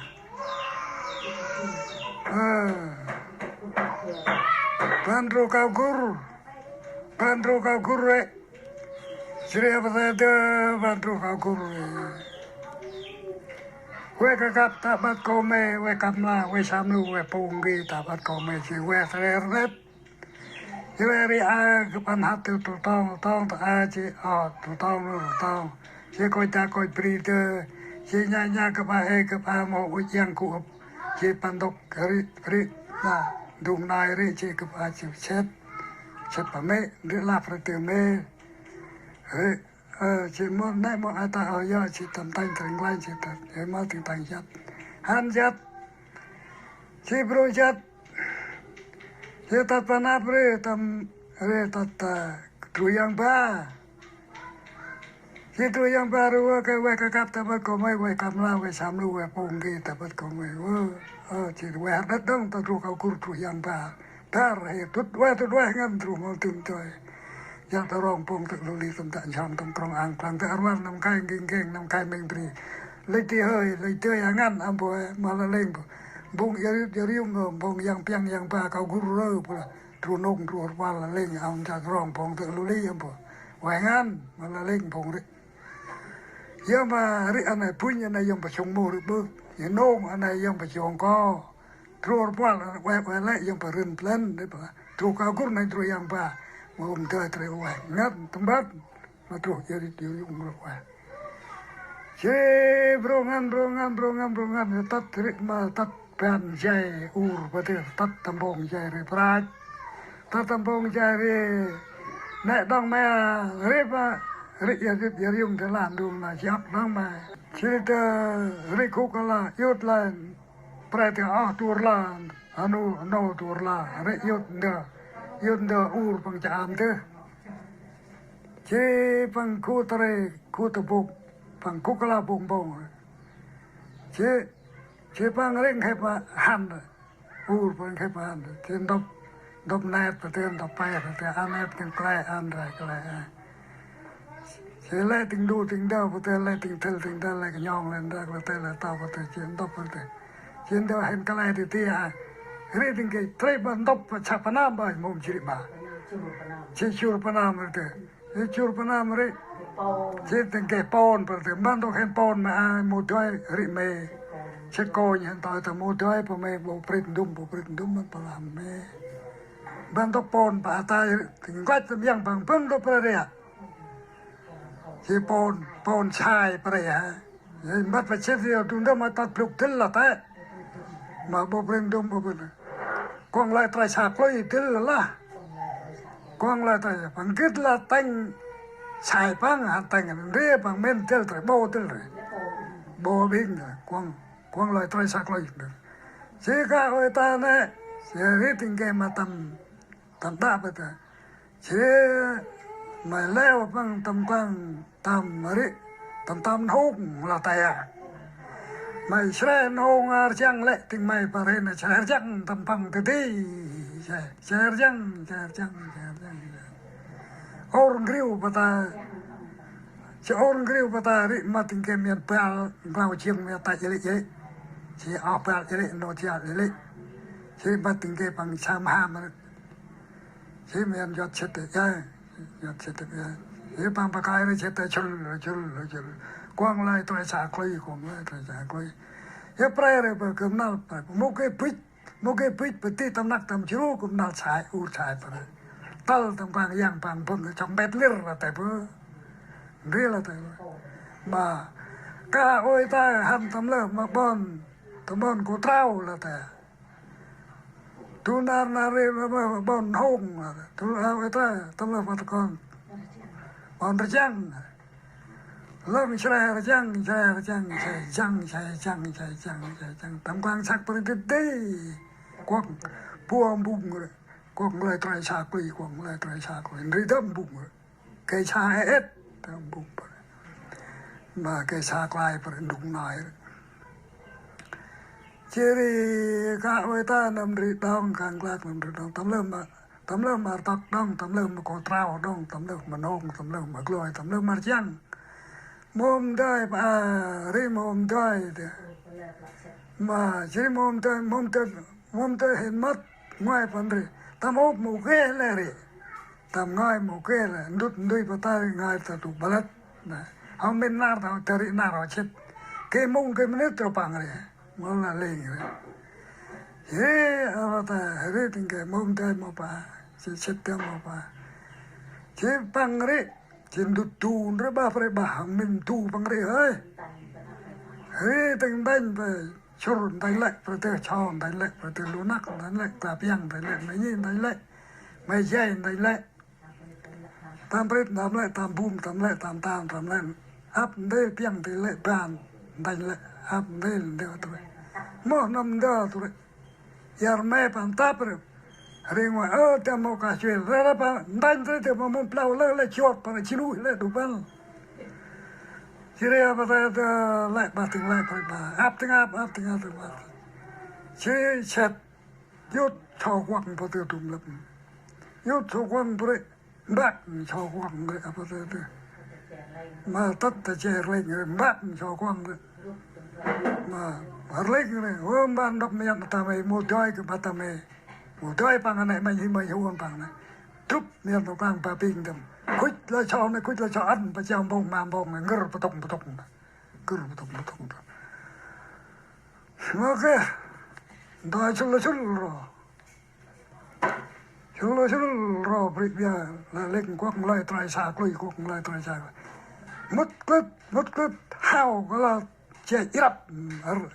Ơ. Ban truh kao gŭr, ban truh kao gŭr rê. Jêh ri a pa tê dơ ban truh kao gŭr rê. Ueh kakăp ta ƀăt kômê, ueh kăp mla, ueh sam lu, ueh pŭng gi ta ƀăt kômê, jêh ueh srê rnêt. Jêh ri a gâp ăn hăt tơ tru tông, tông ta a jêh, ơ, tru tông, tru tông. Jêh kôch ta kôch bri dơ, jêh nha nha gâp a ê, gâp a mâu ŭch yang gŭ ŭp. Jêh păng ntŭk ri, ri, na, ndung nai ri, jêh gâp a jêh sĭt. Sĭt pa mê̆, ri lăp ri tơ mê̆. Ri, ơ, jêh mâu nê mâu a ta ơ yơ, jêh tâm tanh treng lanh, jêh ta, ê mâu tĭng tanh jăt. Hăn jăt. Jêh bru jăt. Jêh tât pa năp ri, tâm, ri tât ta, tru yang ba. Jêh tru yang ba ri, ueh, kơ ueh kakăp ta ƀăt kômê, ueh kăp mla, ueh sam lu, ueh pŭng gi ta ƀăt kômê, ueh. Ơ, jêh ueh rnêt đŏng ta tru kao gŭr tru yang ba. Tar he tŭt ueh, tŭt ueh ngăn tru mâu tŭm tơi. Yang ta rong pŭng tơ lu li tâm dak njham tâm krong ang klang ta rvan năm kai nging ngeng năm kai meng bri. Lêch ti hơi, lêch ti hơi a ngăn, a mpô, ma la lêng mpô. Mpông ia riu, ia riu mpô, mpông yang piăng yang ba kao gŭr rơ mpô la. Tru nông, tru rpuăl la lêng, a mpô ta rong pŭng tơ lu li a mpô. Ueh ngăn, ma la lêng mpông ri. Yơh ma ri a nây bŭnh a nây yơh pa sông mô ri ƀơ̆. Yơh nông a nây yơh pa sông ko. Tru rpuăl ueh ueh lĕ yơh pa rĭn plăn. Ri pa tru kao gŭr nây tru yang ba. Ma um dơi tre ueh. Ngăn tâm ƀăt. Ma tru ia ri tiu yung ri ueh. Jêh bru ngăn, bru ngăn, bru ngăn, bru ngăn. Tât ri ma tât ban jay ur pa tê, tât tâm mpông jay ri prach. Tât tâm mpông jay ri. Nê đŏng ma ri pa. Ri ia ri ia ri yung tê la ndung na jăp đŏng ma. Jêh ri tê ri gŭ kala iut la. Pre tê oh tur la, a nô, a nô tur la, ri iut ndơ, iut ndơ ur păng cham tê. Jêh păng gŭ ta ri, gŭ ta bŭk, păng gŭ kala bŭk mpông. Jêh, jêh păng ri nkhêp hăn, ur păng nkhêp hăn, jêh ntŭp, ntŭp net pa tê, ntŭp pe pa tê, ăn net kăng kle, ăn rai kle. Jêh lĕ tĭng du tĭng đơ pa tê, lĕ tĭng thil tĭng đơ, lĕ kơnhong lĕ ndơ pa tê, lĕ tâo pa tê, jêh ntŭp pa tê. Jêh ndơ hên kle tê tê a. Ri tĭng geh tre ba ntŭp pa chă pa nam ba mông jêh ri ba. Jêh jur pa nam pa tê. Jêh jur pa nam ri. Jêh tĭng geh pôn pa tê. Mban ntŭk hên pôn ma a mâu dơi ri mê̆. Jêh kônh hên tơi ta mâu dơi pa mê̆, bô brit ndŭm, bô brit ndŭm mban pa lam mê̆. Mban ntŭk pôn pa a tai ri. Tĭng nklăch tâm yang păng bâng ntŭk pa ri a. Jêh pôn, pôn sai pa ri a. Jêh mbăt pa sĭt ri, du ndơ ma tât blŭk dĭl lah tê. Ma bôk ri ndŭm bôk ri. Kuŏng lơi trai sa klui dĭl lah. Kuŏng lơi trai, păng gĭt lah tĭng sai păng, hăn tĭng ndri păng mĭn dĭl trai, bô dĭl ri. Bô bing, kuŏng, kuŏng lơi trai sa klui. Jêh ka ôi ta nê, jêh ri tĭng geh ma tâm, tâm đă pa ta. Jêh may leo păng tâm kuăng tâm ri, tâm tâm nhung lah tê a. May sre nhung a rjăng lĕ tĭng may pa ri na sre rjăng tâm păng tê tê. Sre, sre rjăng, sre rjăng, sre rjăng. Ôr ngriu pa ta, jêh ôr ngriu pa ta ri ma tĭng geh mian bal, nglao jêng mian ta jêh lĕ jêh. Jêh oh bal jêh lĕ, nô jêh lĕ. Jêh ma tĭng geh păng sa mham ri. Jêh mian jot sĭt tê, ya, jot sĭt tê, ya. Jêh păng pa kai ri sĭt tê, chul, chul, chul. Kuŏng lơi trai sa klui, kuŏng lơi trai sa klui. Ya pre ri pa gâp năl, pre. Mâu geh bĭch, mâu geh bĭch, pa ti tâm năk tâm jru, gâp năl sai, ur sai pre. Tâl tâm păng yang păng bâng, chŏk mbet lir lah tê bơ. Ndri lah tê bơ. Ma, ka ôi ta hăn tâm lơh, ma ƀon, tâm ƀon Kô Trao lah tê. Tu nar nar ri ma, ma, ƀon Hông, tu, a, ôi ta, tâm lơh ma ta kon. Ƀon Rjăng. Lơm sre Rjăng, sre Rjăng, sre Rjăng, sre Rjăng, sre Rjăng, sre Rjăng. Tâm kuăng săk păng tê tê. Kuŏng, bua mbung ri. Kuŏng lơi trai sa klui, kuŏng lơi trai sa klui. Ndri dâm mbung ri. Gay sa ê êt, ta mbung pa ri. Ma gay sa klai pa ri ndŭng nai ri. Jêh ri ka ôi ta năm ri đŏng, kăng klak năm ri đŏng. Tâm lơm ma Tâm lơh ma rtăk đŏng, tâm lơh ma kô trao đŏng, tâm lơh ma nông, tâm lơh ma gloi, tâm lơh ma rjăng. Mâu hôm dơi pa, ri mâu hôm dơi dê. Ma, jêh ri mâu hôm dơi, mâu hôm dơi, mâu hôm dơi hên mât, ngoai păng ri. Tâm ôp mâu geh lĕ ri. Tâm ngoai mâu geh lĕ, ndŭt ndŭi pa ta ri ngoai ta tŭ balăt. Nê, hŏ mĭn nar ta, ta ri nar hŏ chĭt. Geh mông geh mnĭt rŏ păng ri. Mâu lah lêng ri. Ê, a, ta ri tĭng geh mâu hôm dơi mâu pa. Jêh chĭt dơm mâu pa. Jêh păng ri. Jêh ndŭt du ndri bah, pre bah, hŏ mĭn du păng ri hơi. Ri tĭng ntĭnh pe, sŭr ntĭnh lĕ, pre tơ cho ntĭnh lĕ, pre tơ lu năk ntĭnh lĕ, ta piăng ntĭnh lĕ, mê nhi ntĭnh lĕ, mê jay ntĭnh lĕ. Tâm prêt ntăm lĕ, tâm bum ntăm lĕ, tâm tan ntăm lĕ. Ăp ntil piăng ntil lĕ, ban ntĭnh lĕ, ăp ntil ntil tu ri. Moh năm ndơ tu ri. Yar me păng tăp ri. Ri ngoai, ơ, ta mâu kah chuêl. Ri ri păng ntĭnh ri ta mâu mŭn plau lĕ, lĕ chuôt păng ri jêh nuih lĕ du păng. Jêh ri ăp ta ta lĕ, bah tĭng lĕ, bah, bah. Ăp tĭng ăp, ăp tĭng ăp, ăp tĭng ăp. Jêh ri chĕt. Yŭt so kuŏng pa tơ dŭm lăp. Yŭt so kuŏng pa ri. Mbăk so kuŏng ri, ăp ta ta. Ma tât ta che rlêng ri, mbăk so kuŏng ri. Ma rlêng ri, ơ, mban ndŏp miăt ta mê, mâu dơi kơ ma ta mê. Mâu dơi păng nê manh hi manh huôn păng nê. Tŭp miăt nô klang pa ping dơm. Khuch la so nê, khuch la so ăn, pa chao mbông, ma mbông, ngir pa tŭng pa tŭng. Ngir pa tŭng pa tŭng. Mâu geh. Ntoi sŭl sŭl ro. Sŭl sŭl ro bri bia la lêng kuŏk nglơi trai sa, klui kuŏk nglơi trai sa. Mŭt klĭt, mŭt klĭt, hao kơ la che i răp,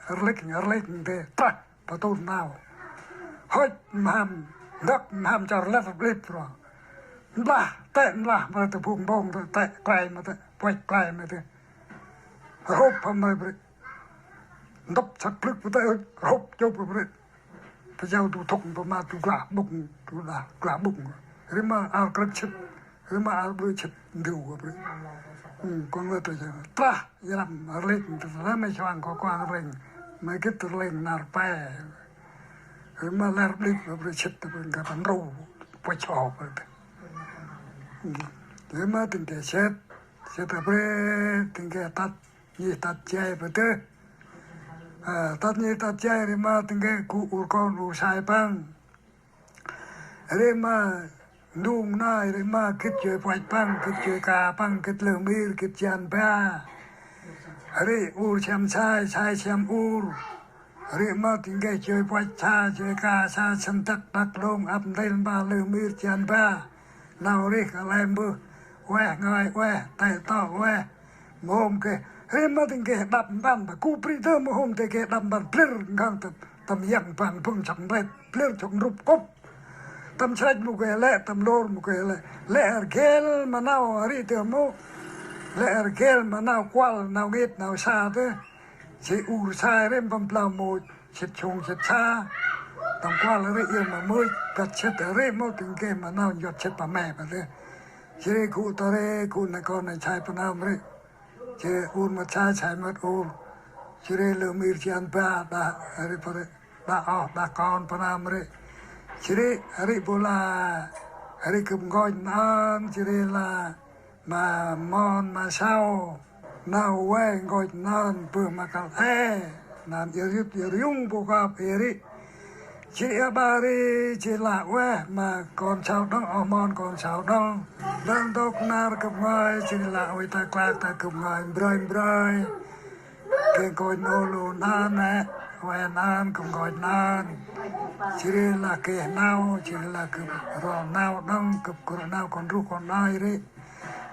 rlêng, rlêng dê trah, pa tŭn nau. Hôch mham, ndăk mham char lĕt rblip ro. Mblah, tĕ mblah, ma tĕ bung bông, tĕ klai, ma tĕ puăch klai, ma tĕ. Rhôp hăm ma bri. Ndŭp săk plưk pa tĕ, rhôp chôp pa bri. Pa jao du thŭk pa ma du glah bŭk, du glah, glah bŭk. Ri ma ar krăk chĭt, ri ma ar blư chĭt, ndu pa bri. Ư, kuŏng lơ tơ jang. Trah, i răm, rlêng, tơ răm mê chuang kơ kuang rlêng. Mê gĭt rlêng nar pe. Ri ma lĕ rblip pa bri chĭt, pa bri ngă pa nru, pa cho pa bri. Ư, ri ma tĭng geh chĭt, chĭt pa bri, tĭng geh tât. Nhi tât jay pa tơ. A, tât nhi tât jay ri ma tĭng geh gŭ ur kon ur sai păng. Ri ma ndung nai ri ma gĭt joi puăch păng, gĭt joi ka păng, gĭt lơh mir, gĭt jan ba. Ri ur siăm sai, sai siăm ur. Ri ma tĭng geh joi puăch sa, joi ka sa, sĭn dăk dăk lông, ăp ntil mpa lơh mir jan ba. Nau rêh kơ lĕ mbơh, ueh ngơi ueh, tĕ tŏ ueh. Mâu hôm geh, ri ma tĭng geh đăp mpăn, pa gŭ bri tơ mâu hôm tê geh đăp mpăn, blêr nkhăng tâm, tâm yăng bang bŭng săk mblêt, blêr sŏk nrup kŭp. Tâm srăch mâu geh lĕ, tâm lôr mâu geh lĕ. Lĕ rgel ma nau ri tơ mâu. Lĕ rgel ma nau kuăl, nau ngêt, nau sa tơ. Jêh ur sai ri mpăn blau mâu. Chĭt sông chĭt sa. Tâm kuăl ri iê ma mưch, băt chĭt ri mâu tĭng geh ma nau njuăt chĭt pa me pa tê. Jêh ri gŭ ta ri, gŭ nê kon nê chai pa nau mri. Jêh ur mât chai, chai mât ur. Jêh ri lơh mir jan ba, đah, ri pa ri, đah oh, đah kon pa nau mri. Jêh ri, ri bu la, ri gâp nkoch nơm, jêh ri la. Ma mon ma sau, nau ueh nkoch nơm bơh ma kăl e, nơm iăt yŭt iăt yŭng bu kơp i ri. Jêh ri a ba ri, jêh lah ueh ma kon sau đŏng, oh mon kon sau đŏng. Đŏng ntŭk nar gâp ngơi, jêh ri lah ueh ta klak ta gâp ngơi, mbrơi mbrơi. Geh nkoch nô lu nơm nê, ueh nơm gâp nkoch nơm. Jêh ri lah geh nau, jêh ri lah gâp rŏ nau đŏng, gâp gŭ rŏ nau kon druh kon nai ri.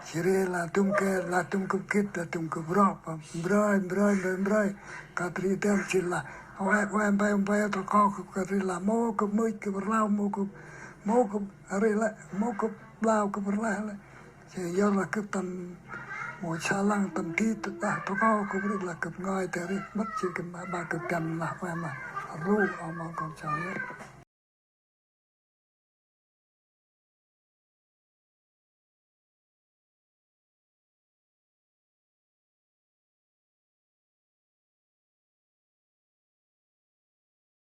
Jêh ri lah dŭm geh, lah dŭm gâp gĭt, lah dŭm gâp rŏ, mbrơi, mbrơi, mbrơi, mbrơi. Kơt ri dơm jêh lah. Ueh, ueh, mbai, mbai, tơ kŏ gâp kơt ri lah. Mâu gâp mưch, gâp rlau, mâu gâp, mâu gâp ri lĕ, mâu gâp blau, gâp rleh lĕ. Jêh yor lah gâp tâm, mâu sa lăng tâm di, tơ, ah, tơ kŏ gâp ri lah gâp ngơi tơ ri, mât jêh gâp ma ba gâp dăn lah, ueh ma. Rlu, oh mon kon sau lĕ.